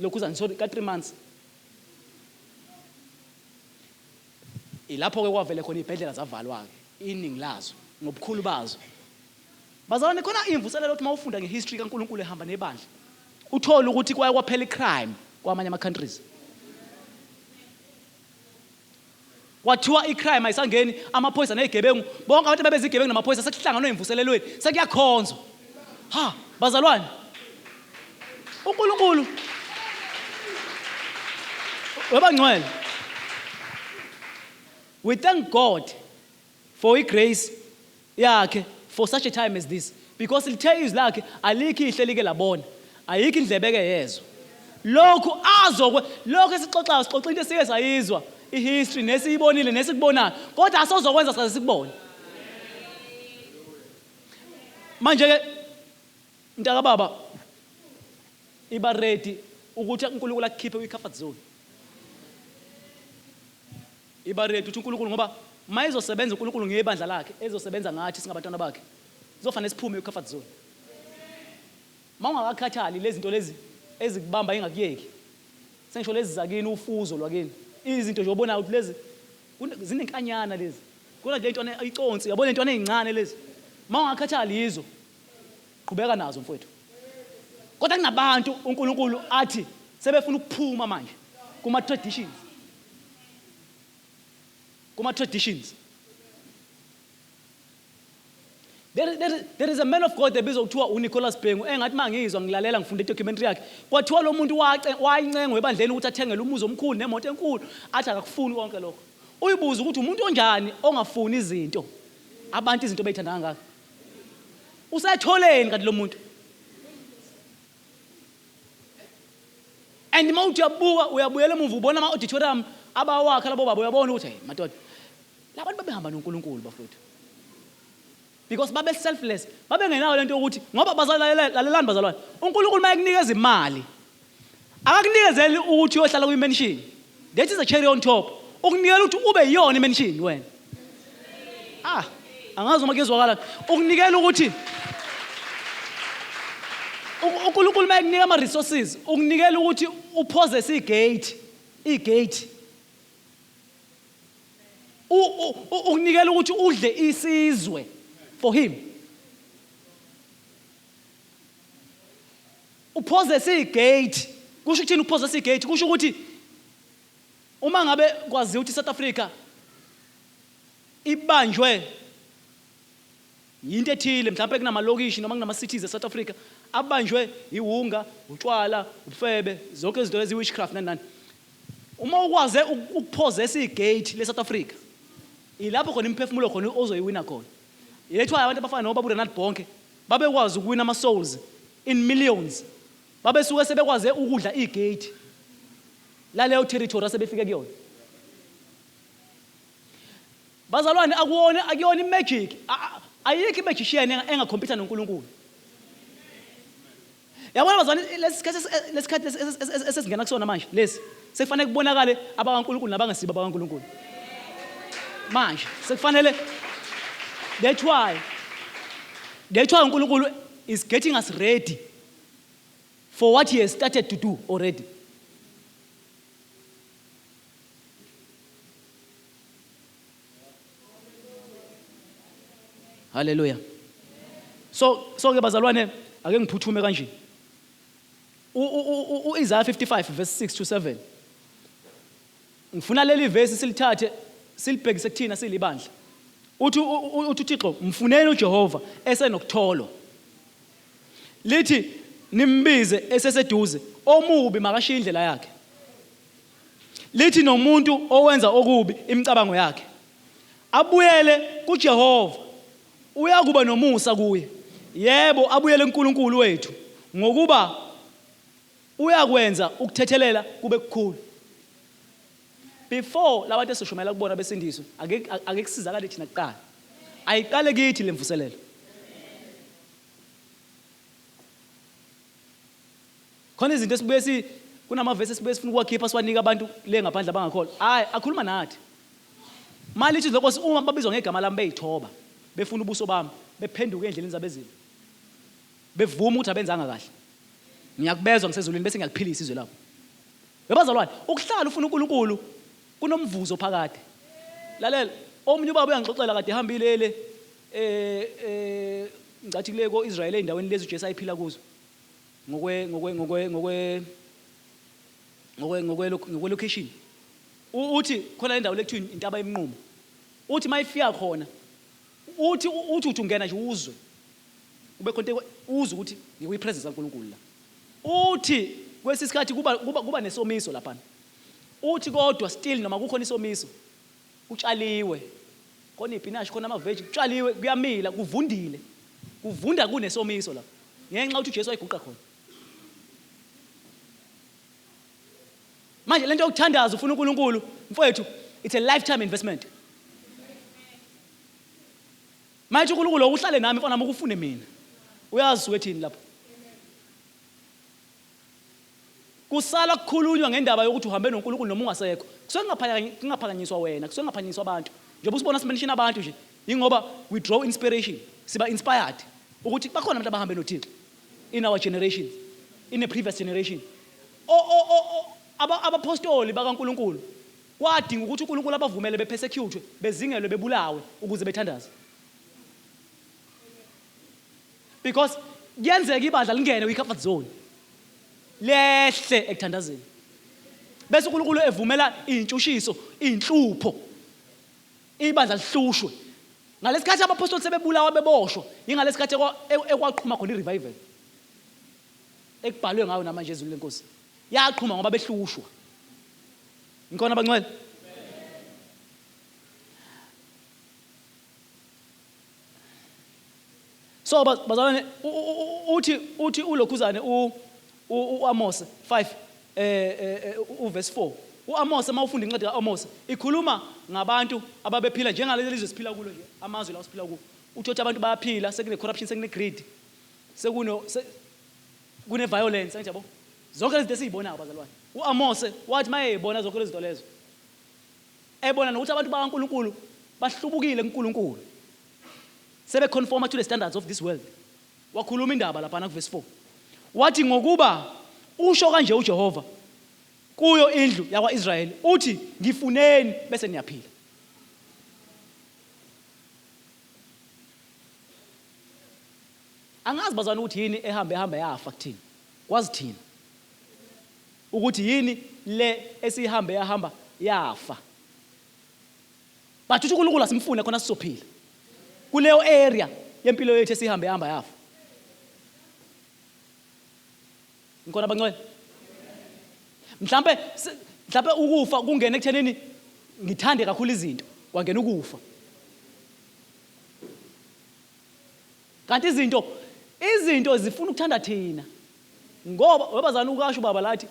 lokhu sorry ka-3 months ilapho-ke kwavele khona iy'bhedlela zavalwa-ke iningi lazo ngobukhulu bazo Bazalwane khona imvuselelo othi mawufunda ngehistory kaNkulunkulu ehamba nebandla uthole ukuthi kwaye kwaphela icrime kwamanye ama countries. Kwathiwa icrime ayisangeni amaphoyisa nezigebengu bonke abantu ababezigebengu namaphoyisa sekuhlanganwe imvuselelweni sekuyakhonzwa. Ha bazalwane uNkulunkulu webangcwele We thank God for igrace yakhe for such a time as this because lithe izwi lakhe alikho ihle like labona ayikho indlebe eke yezwa lokhu azokwe lokhu esixoxayo sixoxa into esike sayizwa ihistory nesiyibonile nesikubonayo kodwa asozokwenza saze sikubone manje ke mntaka baba iba ready ukuthi uNkulunkulu akukhiphe kwi comfort zone Iba ready ukuthi uNkulunkulu ngoba mayezosebenza uNkulunkulu ngebandla lakhe ezosebenza ngathi singabantwana bakhe. Kuzofanele siphume kwi-comfort zone. Uma ungakakhathali lezi zinto lezi ezikubamba ingakuyeki. Sengisho lezi zakini ufuzo lwakini. Izinto nje obonayo ukuthi lezi zinenkanyana lezi. Kodwa le ntwana iconsi yabona intwana ezincane lezi. Uma ungakhathali yizo qhubeka nazo mfowethu. Kodwa kunabantu uNkulunkulu athi sebefuna ukuphuma manje kuma traditions. Kuma traditions. There is a man of God ebizwa kuthiwa uNicholas Bhengu engathi mangizwa ngilalela ngifunda idocumentary yakhe kwathiwa lo muntu wayincengwa ebandleni ukuthi athengele umuzi omkhulu nemoto enkulu athi akakufuni konke lokho uyibuza ukuthi umuntu onjani ongafuni izinto abantu izinto beyithanda kangaka usetholeni kanti lo muntu and uma uthi uyabuka uyabuyela emuva ubona ama-auditorium abawakha labo baba uyabona ukuthi hey madoda labantu babehamba noNkulunkulu bafowethu because babe selfless babengenayo lento yokuthi ngoba bazalalelani bazalwane uNkulunkulu uma ekunikeza imali akakunikezeli ukuthi uyohlala kwi-mansion that is a cherry on top ukunikela ukuthi ube yiyona i-mansion wena ah angazi noma kuyezwakala ukunikela ukuthi uNkulunkulu uma ekunika ama-resources ukunikela ukuthi uphozese igate igate ukunikela ukuthi udle isizwe for him uphozese igate kusho ukuthini uphozese igate kusho ukuthi uma ngabe kwaziwa ukuthi South Africa ibanjwe yinto ethile mhlawumbe kunamalokishi noma kunama-cities e-South Africa abanjwe iwunga utshwala ubufebe zonke izinto lezi witchcraft nani nani uma ukwaze ukuphozesa igate le-South Africa ilapho khona imiphefumulo khona ozoyiwina khona yethiwa abantu abafana nobaba uRenald Bonke babekwazi ukuwina ama-souls in millions babesuke sebekwaze ukudla igate laleyo territory asebefike kuyona bazalwane akuwona akuyona imagic ayikho imagician engakhompyutha noNkulunkulu yabona bazalwane lesikhathi lesikhathi esesingena kusona manje lesi sekufanele kubonakale abakaNkulunkulu nabangesibo abakaNkulunkulu manje sekufanele that's why that's why uNkulunkulu is getting us ready for what he has started to do already. Haleluya. So ke bazalwane, ake ngiphuthume kanje. U-Isaiah 55 verse 6 to 7. Ngifuna leli verse silithathe silibhekise kuthina silibandla. Uthi uThixo, mfuneni uJehova esenokutholwa. Lithi nimbize eseseduze, omubi makashiye indlela yakhe. Lithi nomuntu owenza okubi imicabango yakhe. Abuyele kuJehova, uyakuba nomusa kuye. Yebo, abuyele kuNkulunkulu wethu, ngokuba uyakwenza ukuthethelela kube kukhulu. Before labantu esishumayela kubona besindiswe, ake ake kusizakale thina kuqala. Ayiqale kithi lemvuselelo. Khona izinto esibuye si kunamavesi esibuye sifuna ukuwakhipha siwanike abantu le ngaphandle abangakholwa. Hayi, akhuluma nathi. Malithi lenkosi uma babizwa ngegama lami beyithoba, befuna ubuso bami, bephenduka endleleni zabo ezimbi. Bevuma ukuthi abenzanga kahle. Ngiyakubezwa ngisezulwini bese ngiyakuphilisa izwe labo. Webazalwane, ukuhlala ufuna uNkulunkulu kunomvuzo phakade. Lalela, omunye ubaba uyangixoxela kade ehambile le eh ngicathi kule ko-Israel ey'ndaweni lezi uJesu ayephila kuzo. Ngokwe ngokwe ngokwe ngokwe ngokwe ngokwe ngokwe location. Uthi khona indawo lekuthiwa intaba yemnqumo. Uthi mayifika khona uthi ungena nje uzwe. Ube khona into uzwe ukuthi ngikuyi presence kaNkulunkulu la. Uthi kwesisikhathi kuba nesomiso lapha. Uthi kodwa still noma kukhona isomiso kutshaliwe. Khona ipinashi, khona amaveji, kutshaliwe, kuyamila, kuvundile. Kuvunda kunesomiso lapha. Ngenxa ukuthi uJesu wayiguqa khona. Manje lento yokuthandaza ufuna uNkulunkulu, mfowethu, it's a lifetime investment. Manje uNkulunkulu uhlale nami mfana ukufune mina. Uyazi wethini lapho. Kusala kukhulunywa ngendaba yokuthi uhambe noNkulunkulu noma ungasekho. Kusuke kungaphakanyiswa wena, kusuke kungaphakanyiswa abantu. Njengoba usibona simention abantu nje, ingoba we draw inspiration, siba inspired ukuthi bakhona abantu abahambe noThixo in our generations, in the previous generation. Abapostoli bakaNkulunkulu kwadinga ukuthi uNkulunkulu abavumele bepersecute, bezingelwe, bebulawe ukuze bethandaze. Because kuyenzeka ibandla lingene kwi-comfort zone, lehle ekuthandazeni, bese uNkulunkulu evumela iy'ntshushiso, iy'nhlupho, ibandla lihlushwe. Ngalesikhathi abaphostoli sebebulawa beboshwa, yingalesikhathi ekwaqhuma khona i-revival ekubhalwe ngayo namanje ezwini lenkosi. Yaqhuma ngoba behlushwa. Ngikhona bangcwele? So bazalwane, uthi ulokhuzane uAmos 5 uverse 4. UAmos, uma ufunda incwadi kaAmos, ikhuluma ngabantu ababephila njengaleli lizwe siphila kulo nje, amazwe la siphila kuwo. Uthi abantu bayaphila, sekune corruption, sekune greed, sekuno kune violence, angithi yabo. Zonke lezi zinto esizibonayo bazalwane. UAmos wathi mayebona zonke lezi zinto lezo, ebona nokuthi abantu bakaNkulunkulu bahlubukile kuNkulunkulu, sebeconforma to the standards of this world, wakhuluma indaba laphana kuverse 4, wathi ngokuba usho kanje uJehova kuyo indlu yakwa-Israyeli, uthi ngifuneni bese niyaphila. Angazi bazalwane ukuthi yini ehambe ehamba yafa kuthina, kwazi thina ukuthi yini le esihambe yahamba yafa, but uthi uNkulunkulu asimfune khona sizophila kuleyo area yempilo yethu esihambe yahamba yafa. Ngikhona bangcwele? Mhlambe ukufa kungena ekuthenini ngithande kakhulu izinto, kwangena ukufa. Kanti izinto zifuna ukuthanda thina, ngoba webazana ukasho ubaba lathi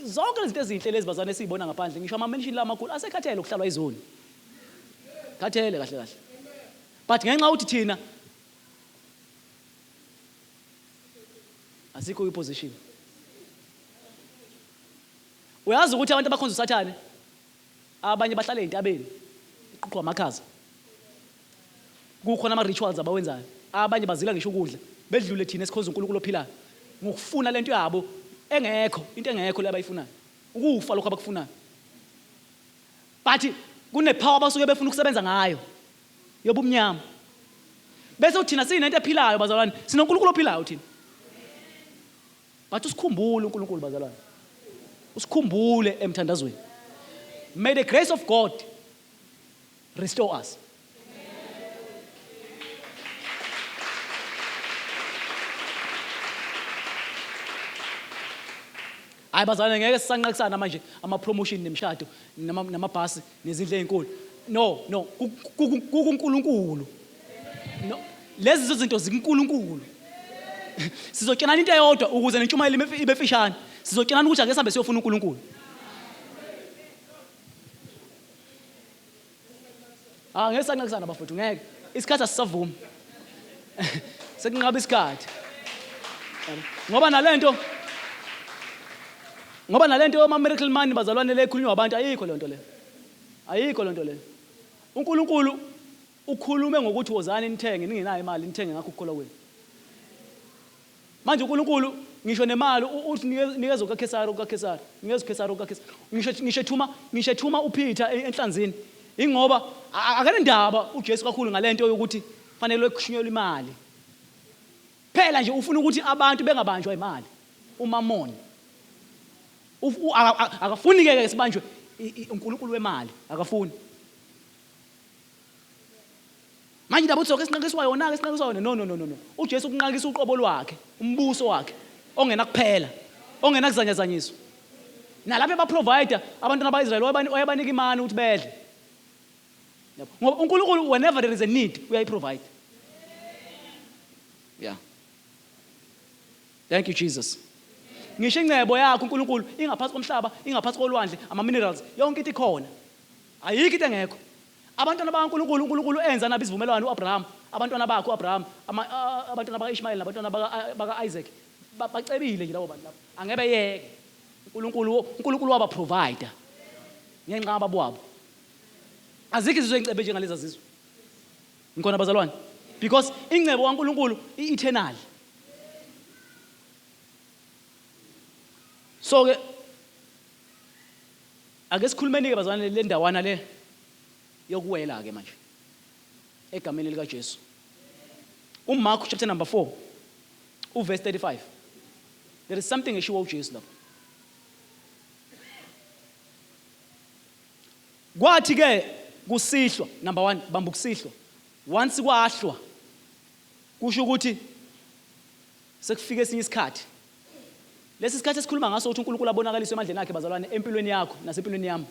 zonke izinto ezinhle lezi bazana esiyibona ngaphandle, ngisho ama-mansion la amakhulu asekhathele ukuhlalwa izoni, khathele kahle kahle, but ngenxa ukuthi thina asikho kwi-position. Uyazi ukuthi abantu abakhonza uSathane abanye bahlala ey'ntabeni, iquqwa amakhaza, kukhona ama-rituals abawenzayo, abanye bazila ngisho ukudla, bedlule thina esikhonza uNkulunkulu ophilayo ngokufuna lento yabo engekho, into engekho le abayifunayo, ukufa lokho abakufunayo. But kunepower abasuke befuna ukusebenza ngayo yobumnyama. Bese uthina siyinento ephilayo bazalwane, sinoNkulunkulu ophilayo thina. But usikhumbule uNkulunkulu bazalwane. Usikhumbule emthandazweni. May the grace of God restore us. Hayi bazalwane ngeke sisanqakisana manje ama promotion nemishado namabhasi nezindlu ezinkulu. No, no, kukuNkulunkulu. No, lezi zinto zikuNkulunkulu. Sizotshelana into eyodwa ukuze nentshumayelo ibe fishane. Sizotshelana ukuthi ake sihambe siyofuna uNkulunkulu. Ah ngeke sanqakisana bafowethu ngeke. Isikhathi asisavumi. Sekunqaba isikhathi. Ngoba nalento ngoba nalento yoma miracle money bazalwane le ekhulunywa abantu ayikho lento le. Ayikho lento le. UNkulunkulu ukhulume ngokuthi wozani nithenge ningenayo imali nithenge ngakho ukukholwa kwenu. Manje uNkulunkulu ngisho nemali uthi nikeza okaKhesari okaKhesari, nikeza uKhesari okaKhesari. Ngisho ngisho ethuma ngisho ethuma uPeter enhlanzini. Ingoba akanendaba uJesu kakhulu ngalento yokuthi fanele kushunyelwe imali. Phela nje ufuna ukuthi abantu bengabanjwa imali. Umamoni. Akafuni ke ke sibanjwe uNkulunkulu wemali, akafuni. Manje indaba uthi soke sinqakiswa yona ke sinqakiswa yona no no no no no. UJesu ukunqakisa uqobo lwakhe, umbuso wakhe ongenakuphela, ongenakuzanyazanyiswa. Nalapho ebaprovider abantwana ba-Israyeli wayebanika imani ukuthi bedle. Ngoba uNkulunkulu whenever there is a need uyayiprovide. Yeah. Thank you Jesus. Ngisho ingcebo yakho uNkulunkulu ingaphansi komhlaba, ingaphansi kolwandle, ama minerals, yonke into ikhona. Ayikho into engekho. Abantwana bakaNkulunkulu, uNkulunkulu enza nabo isivumelwano u-Abraham, abantwana bakhe u-Abraham, abantwana baka-Ishmayeli nabantwana baka-Isaac, bacebile nje labo bantu labo. Angeke beyeke. UNkulunkulu, uNkulunkulu waba-provider ngenxa yababa wabo. Azikho izizwe ey'cebe njengalezi zizwe. Ngikhona bazalwane. Because ingcebo kaNkulunkulu i-eternal. So ke Ake sikhulumeni-ke bazalwane le ndawana le yokuwela-ke manje egameni likaJesu. UMark chapter number 4 uverse 35. There is something eshiwo uJesu lapho. Kwathi ke kusihlwa number 1 bamba ukusihlwa. Once kwahlwa kusho ukuthi Sekufike esinye isikhathi. Lesi sikhathi esikhuluma ngaso ukuthi uNkulunkulu abonakaliswe emandleni akhe bazalwane empilweni yakho nasempilweni yami.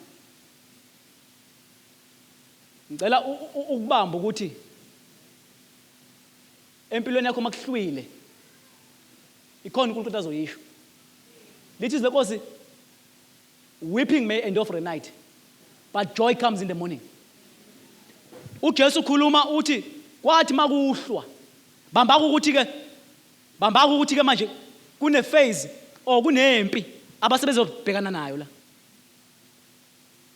Ngicela ukubamba ukuthi empilweni yakho makuhlwile ikhona uNkulunkulu azoyisho. Lithi izwi lenkosi weeping may endure for a night but joy comes in the morning. UJesu ukhuluma uthi kwathi makuhlwa Bamba ukuthi ke bamba ukuthi ke manje kune phase or kunempi abasebezobhekana nayo la.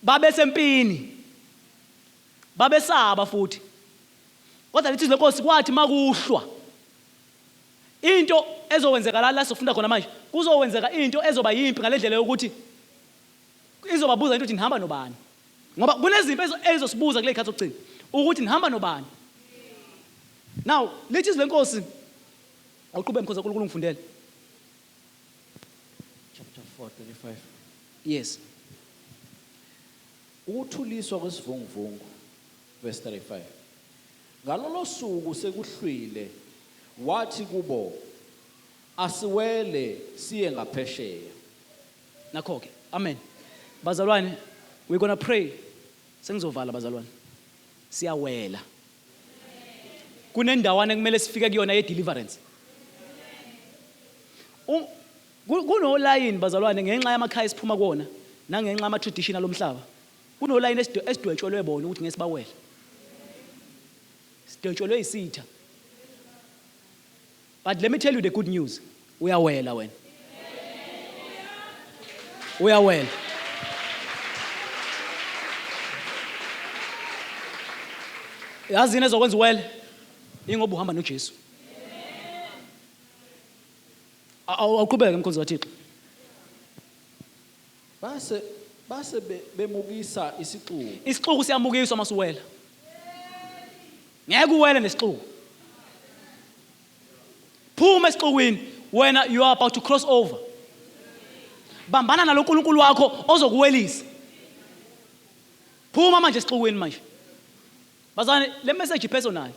Babesempini. Babesaba futhi. Kodwa lithi lenkosi kwathi makuhlwa into ezokwenzeka la la sofunda khona manje kuzokwenzeka into ezoba yimpi ngalendlela yokuthi izobabuza into ukuthi nihamba nobani ngoba kunezimpi ezosibuza kule khathi zokugcina ukuthi nihamba nobani Now, lithi izwi lenkosi awuqhube mkhozi kaNkulunkulu ngifundele. Chapter 4 35. Yes. Ukuthuliswa kwesivunguvungu verse 35. Ngalolo suku sekuhlwile wathi kubo asiwele siye ngaphesheya. Nakho ke. Amen. Bazalwane, we're going to pray. Sengizovala bazalwane. Siyawela. Kunendawana ekumele sifike kuyona ye-deliverance. Kunolayini bazalwane ngenxa yamakhaya esiphuma kuwona nangenxa yama-tradition alomhlaba. Kunolayini esidwetshelwe bona ukuthi ngeke sibawele. Sidwetshelwe isitha. But let me tell you the good news. Uyawela wena. Uyawela. Yazi yini ezokwenza uwele? Ingoba uhamba noJesu. Awuqhubeke mkhonzi kaThixo. Base base bemukisa isixuku. Isixuku siyamukiswa masuwela. Ngeke uwele nesixuku. Phuma esixukwini wena, you are about to cross over. Bambana nalo uNkulunkulu wakho ozokuwelisa. Phuma manje esixukwini manje. Bazalwane, le message personal.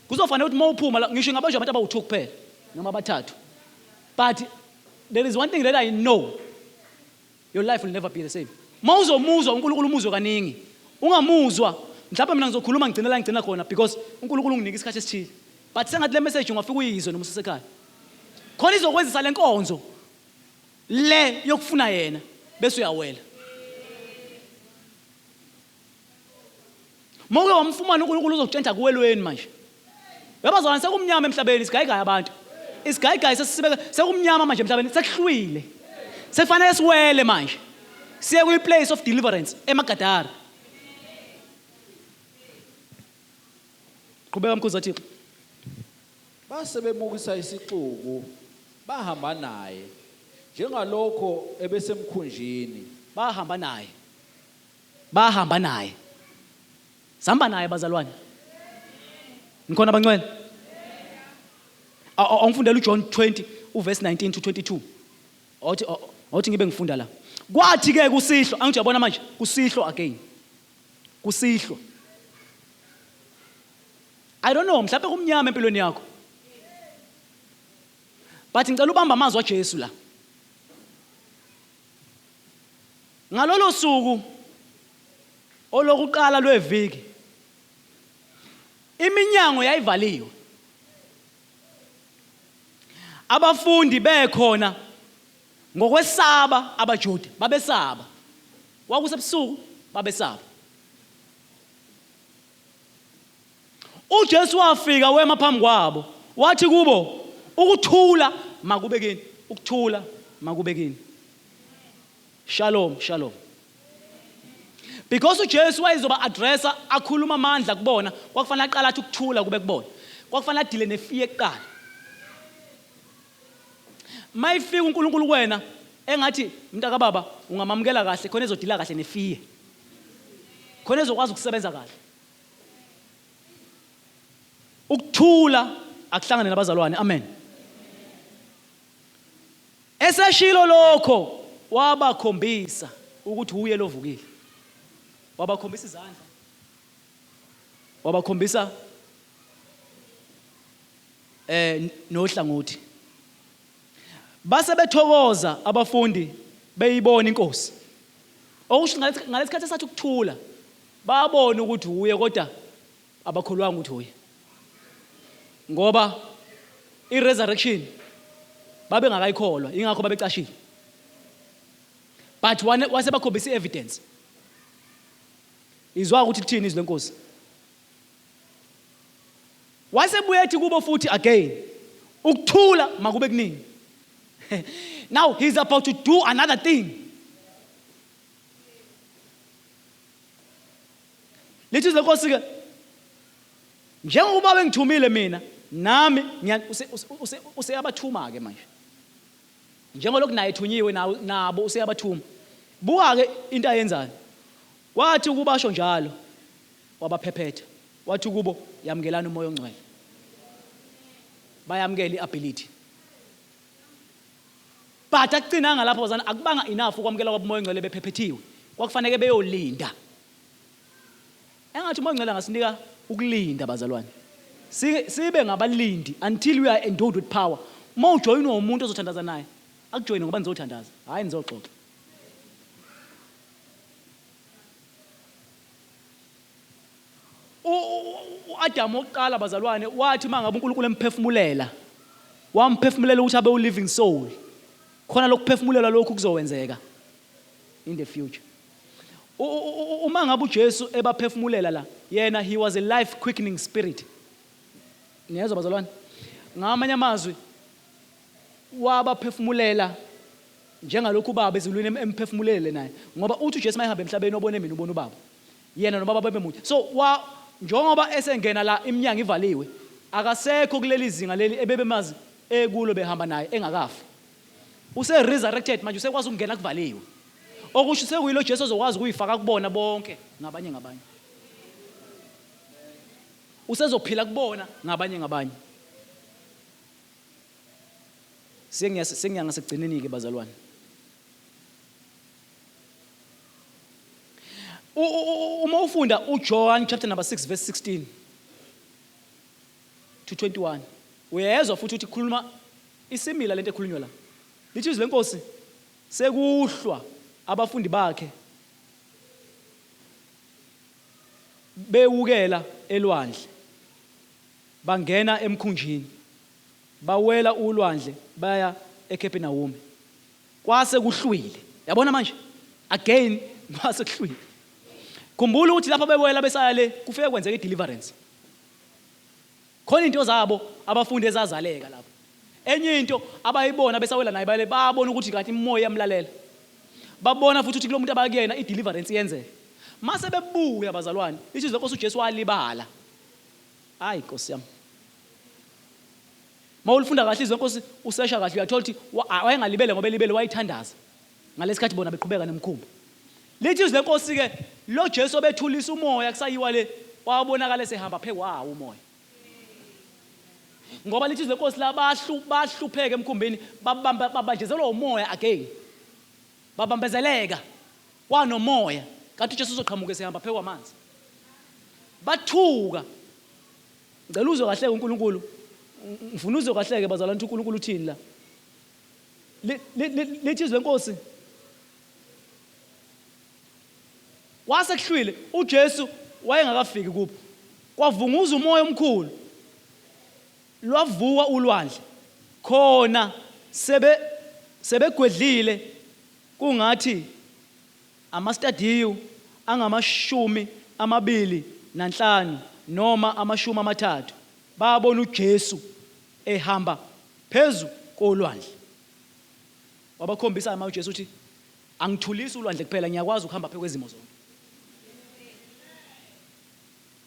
Kuzofanele ukuthi uma uphuma la, ngisho ingabanjwa abantu abawu-2 kuphela noma abathathu. But there is one thing that I know. Your life will never be the same. Uma uzomuzwa uNkulunkulu umuzwe kaningi. Ungamuzwa. Mhlawumbe mina ngizokhuluma ngigcine la ngigcina khona because uNkulunkulu unginika isikhathi esithile. But sengathi le message ungafika uyizwe noma usesekhaya. Khona izokwenzisa le nkonzo le yokufuna yena bese uyawela. Mawuke wamfumana uNkulunkulu uzokutshenta kuwelweni manje. Uyabazalwane sekumnyama emhlabeni isigayigayi abantu. Isigayigayi sesibeke sekumnyama manje emhlabeni sekuhlwile. Sekufanele siwele manje. Siye kwi place of deliverance eMagadara. Qhubeka mkhuzi kaThixo. Base bemukisa isixuku bahamba naye njengalokho ebesemkhunjini. Bahamba naye. Bahamba naye. Sihamba naye bazalwane. Nikhona abangcwele? Awungifundela uJohn 20 uverse 19 to 22. Awuthi awuthi ngibe ngifunda la. Kwathi ke kusihlwa, angithi uyabona manje, kusihlwa again. Kusihlwa. I don't know, mhlawumbe kumnyama empilweni yakho. But ngicela ubamba amazwi aJesu la. Ngalolo suku olokuqala lweviki, iminyango yayivaliwe. Abafundi bekhona ngokwesaba abaJuda, babesaba. Kwakusebusuku, babesaba. UJesu wafika wema phambi kwabo, wathi kubo, ukuthula makube kini, ukuthula makube kini. Shalom, shalom. Because uJesu wayezoba addressa akhuluma amandla kubona, kwakufanele aqala athi ukuthula kube kubona. Kwakufanele adile nefiye kuqala. Mayifika uNkulunkulu kuwena engathi mntaka baba ungamamukela kahle khona ezodila kahle nefiye. Khona ezokwazi ukusebenza kahle. Ukuthula akuhlangane nabazalwane. Amen. Eseshilo lokho wabakhombisa ukuthi uye lovukile. Wabakhombisa izandla. Wabakhombisa eh nohlangothi. Base bethokoza abafundi beyibona inkosi. Okusho ngalesikhathi esathi ukuthula Babona ukuthi wuye kodwa abakholwanga ukuthi wuye. Ngoba i-resurrection babengakayikholwa ingakho babecashile. But wase bakhombisa i-evidence. Izwa ukuthi lithini izwi lenkosi. Wasebuye ethi kubo futhi again, ukuthula makube kuningi. Now he's about to do another thing. Lithi izwi lenkosi ke njengoba bengithumile mina nami useyabathuma ke manje. Njengolokhu naye ethunyiwe nabo useyabathuma. Buka ke into ayenzayo. Kwathi ukubasho njalo wabaphephetha wathi kubo yamukelani umoya ongcwele. Bayamukela iability. But akucinanga lapho bazana akubanga enough ukwamukela kwabo umoya ongcwele bephephethiwe. Kwakufanele beyolinda. Engathi umoya ongcwele angasinika ukulinda bazalwane. Sibe ngabalindi until we are endowed with power. Uma ujoyinwa umuntu ozothandaza naye, akujoyine ngoba nizothandaza, hhayi nizoxoxa. U-Adamu wokuqala bazalwane wathi uma ngabe uNkulunkulu emphefumulela wamphefumulela ukuthi abe u-living soul khona lokuphefumulelwa lokhu kuzowenzeka in the future uma ngabe uJesu ebaphefumulela la yena he was a life quickening spirit niyezwa bazalwane ngamanye amazwi wabaphefumulela njengalokhu ubaba ezulwini emphefumulele naye ngoba uthi uJesu mayehamba emhlabeni obone mina ubona ubaba Yena nobaba babemunye. So wa njengoba esengena la iminyango ivaliwe akasekho kuleli zinga leli ebebemazi ekulo behamba naye engakafi. Use resurrected manje usekwazi ukungena kuvaliwe. Okusho sekuyilo Jesu ozokwazi ukuyifaka kubona bonke ngabanye ngabanye. Usezophila kubona ngabanye ngabanye. Sengiya ngasekugcineni-ke bazalwane. Uma ufunda uJohn chapter number 6 verse 16 to 21 uyezwa futhi ukuthi khuluma isimila lento ekhulunywa la. Lithi izwi lenkosi sekuhlwa abafundi bakhe bewukela elwandle bangena emkhunjini bawela ulwandle baya eKapernaum. Kwase kuhlwile. Yabona manje? Again kwase kuhlwile. Khumbula ukuthi lapho bewela besaya le kufike kwenzeka i-deliverance. Khona into zabo abafundi ezazaleka lapho. Enye into abayibona besawela naye bale babona ukuthi kanti imoya iyamlalela. Babona futhi ukuthi kulomuntu abakuyena i-deliverance iyenzeka. Mase bebuya bazalwane, isizwe lenkosi uJesu walibala. Hayi Nkosi yami. Mawulifunda kahle izwi lenkosi usesha kahle uyathola ukuthi wayengalibele ngoba elibele wayithandaza ngalesikhathi bona beqhubeka nomkhumbi. Lithi izwi lenkosi ke lo Jesu obethulisa umoya kusayiwa le wabonakala esehamba phe kwawo umoya. Ngoba lithi izwi lenkosi la bahlu bahlupheka emkhumbini babamba babanjezelwa umoya again. Babambezeleka kwanomoya kanti uJesu uzoqhamuka esehamba phe kwamanzi. Bathuka Ngicela uzwe kahle uNkulunkulu. Ngifuna uzwe kahle ke bazalwane ukuthi uNkulunkulu uthini la. Lithi izwi lenkosi. Kwase kuhlwile uJesu wayengakafiki kubo. Kwavunguza umoya omkhulu. Lwavuka ulwandle. Khona sebe sebegwedlile kungathi Amastadiyu angamashumi amabili nanhlanu noma amashumi amathathu babona uJesu ehamba phezu kolwandle. Wabakhombisa manje uJesu ukuthi angithulisi ulwandle kuphela ngiyakwazi ukuhamba phezu kwezimo zonke.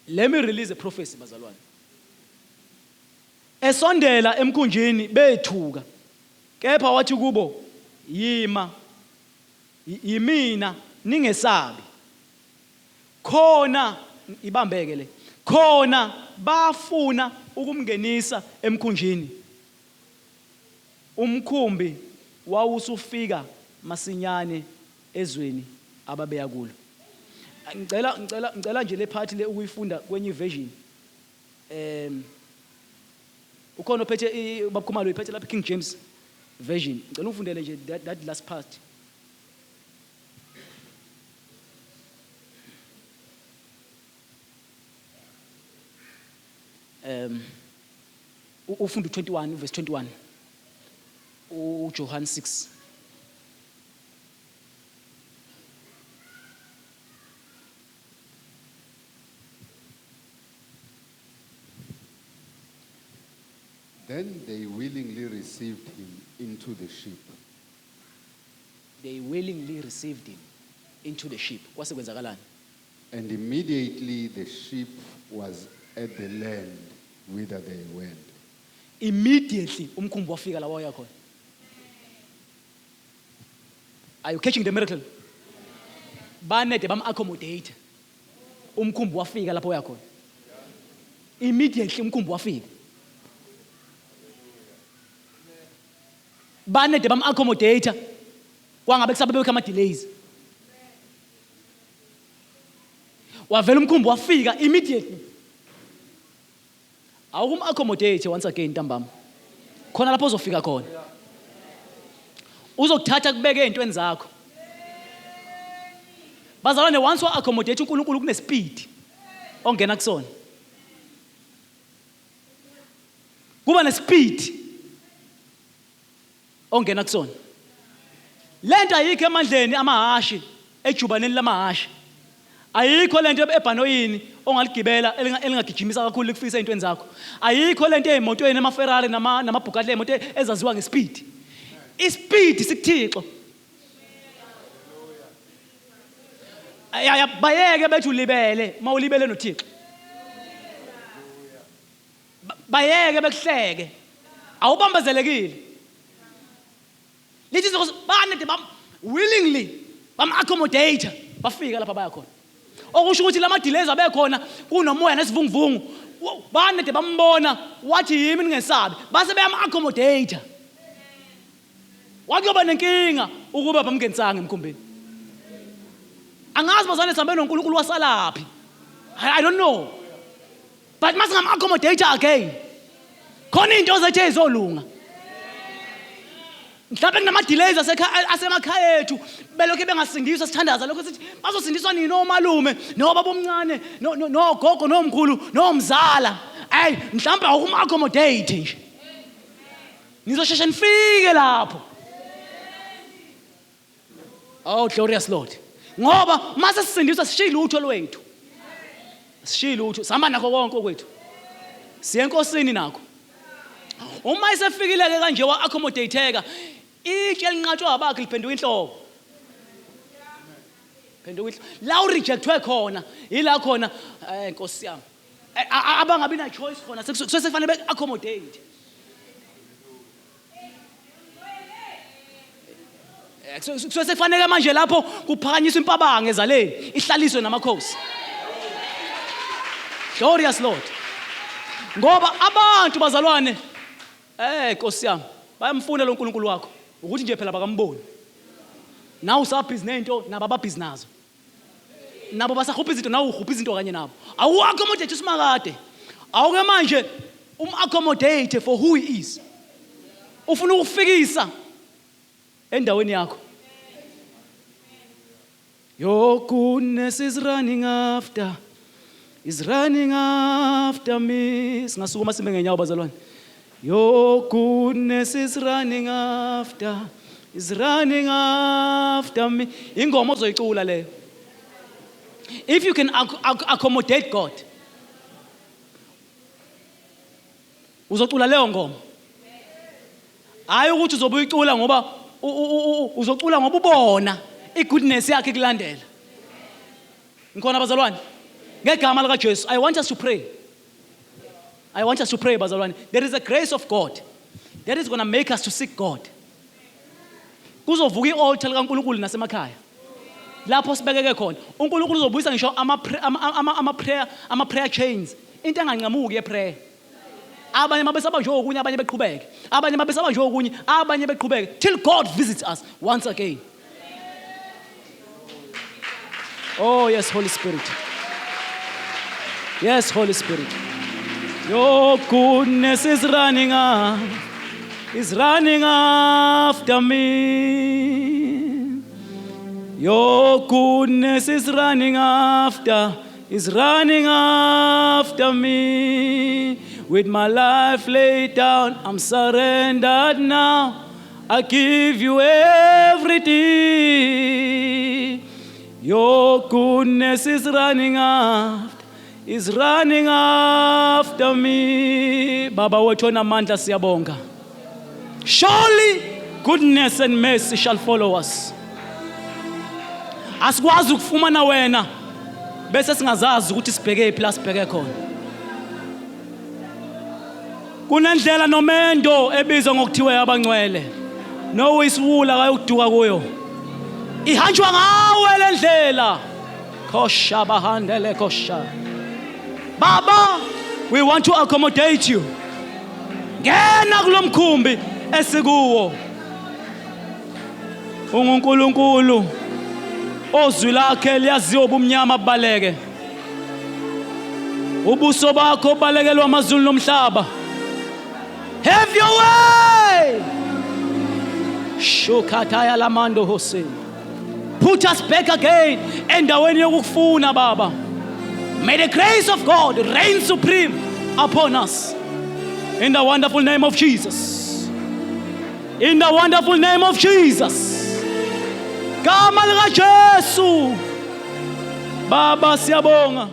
Let me release a prophecy bazalwane. Esondela emkhunjini bethuka. Kepha wathi kubo, yima Yimina, ningesabi. Khona, ibambeke le, khona bafuna ukumngenisa emkhunjini. Umkhumbi wawusufika masinyane ezweni ababeya kulo. Ngicela ngicela ngicela nje le part le ukuyifunda kwenye version. Um ukhona ophethe ubaba Khumalo uyiphethe lapha King James Version. Ngicela ungifundele nje that last part. Um ufunda u21 verse 21 uJohn 6. Then they willingly received him into the ship. They willingly received him into the ship. Kwase kwenzakalani? And immediately the ship was at the land whither they went. Immediately umkhumbi wafika la waya khona. Are you catching the miracle? Banede bam accommodate. Umkhumbi wafika lapho oya khona. Immediately umkhumbi wafika. Banede bam accommodate. Kwangabe kusabe bekho ama delays. Wavela umkhumbi wafika immediately. Awukum-accommodate once again ntambama. Khona lapho uzofika khona. Uzokuthatha kubeke ezintweni zakho. Bazalwane once wa accommodate uNkulunkulu kunespeed ongena kusona. Kuba nespeed ongena kusona. Lento ayikho emandleni amahashi ejubaneni lamahashi. Ayikho lento ebhanoyini ongaligibela elingagijimisa kakhulu likufisa ey'ntweni zakho. Ayikho lento ey'motweni amaFerrari nama-Bugatti ey'moto ezaziwa ngespeed. Ispeed sikuThixo. Bayeke bethi ulibele uma ulibele noThixo. Bayeke bekuhleke. Awubambezelekile. Lithi inkosi banede bam willingly bam accommodate bafika lapha baya khona. Okusho ukuthi lama delays abekhona kunomoya nesivunguvungu. Banede bambona wathi yimi ningesabi base beyam accommodate. Wakuyoba nenkinga ukuba bamngenisanga emkhumbini. Angazi bazane sihambe noNkulunkulu wasalaphi. I don't know. But masingam accommodate again. Khona into zethu ezolunga. Mhlawumbe kunama-delays asemakhaya ethu belokhu bengasindiswa sithandaza lokho sithi bazosindiswa nini omalume nobaba omncane nogogo nomkhulu nomzala ayi mhlawumbe awukum-accommodate nje nizosheshe nifike lapho oh glorious lord ngoba uma sesisindiswa sishiye lutho lwethu sishiye lutho sihamba nakho konke okwethu siye enkosini nakho uma isefikile-ke kanje wa-accommodate-eka itshe elinqatshwa abakhe liphenduka inhloko phenduka inhloko la urejectwe khona yila khona eh nkosi yami eh, abangabi na choice khona sekufanele be-accommodate Eh, kusuke sekufanele manje lapho kuphakanyiswa impabanga ezaleni ihlaliswe namakhosi glorious lord ngoba abantu bazalwane eh nkosi yami bayamfuna lo nkulunkulu wakho ukuthi nje phela bakamboni nawe usabhizi nento nabo ababhizi nazo nabo basahupha izinto nawe uhupha izinto kanye nabo awu-accommodate usimakade awuke manje um-accommodate for who he is ufuna ukufikisa endaweni yakho Your goodness is running after is running after me singasukuma sime ngenyawo bazalwane Your goodness is running after is running after me ingoma ozoyicula leyo if you can accommodate God uzocula leyo ngoma hayi ukuthi uzobe uyicula ngoba uzocula ngoba ubona igoodness yakhe kulandela ngikhona bazalwane ngegama likaJesu i want us to pray i want us to pray bazalwane there is a grace of God that is going to make us to seek God kuzovuka i-altar likaNkulunkulu nasemakhaya lapho sibekeke khona uNkulunkulu uzobuyisa ngisho ama-prayer ama-prayer chains into enganqamuki ye-prayer abanye mabesabanjwe okunye abanye beqhubeke abanye mabesabanjwe okunye abanye beqhubeke till God visits us once again Oh yes Holy Spirit Yes Holy Spirit Your goodness is running up is running after me Your goodness is running after is running after me. With my life laid down, I'm surrendered now. I give you everything. Your goodness is running after, is running after me. Baba wethu onamandla siyabonga. Surely goodness and mercy shall follow us. Asikwazi ukufumana wena bese singazazi ukuthi sibheke phi la sibheke khona. Kunendlela nomendo ebizwa ngokuthiwa yabangcwele. No isiwula kayokuduka kuyo. Ihanjwa ngawe le ndlela. Kosha bahandele kosha. Baba, we want to accommodate you. Ngena kulomkhumbi esikuwo. UnguNkulunkulu ozwi lakhe liyaziwa ubumnyama bubaleke. Ubuso bakho balekelwa amazulu nomhlaba. Have your way. Shukataya lamando hose. Put us back again endaweni yokufuna baba. May the grace of God reign supreme upon us. In the wonderful name of Jesus. In the wonderful name of Jesus. Gama lika Jesu. Baba siyabonga.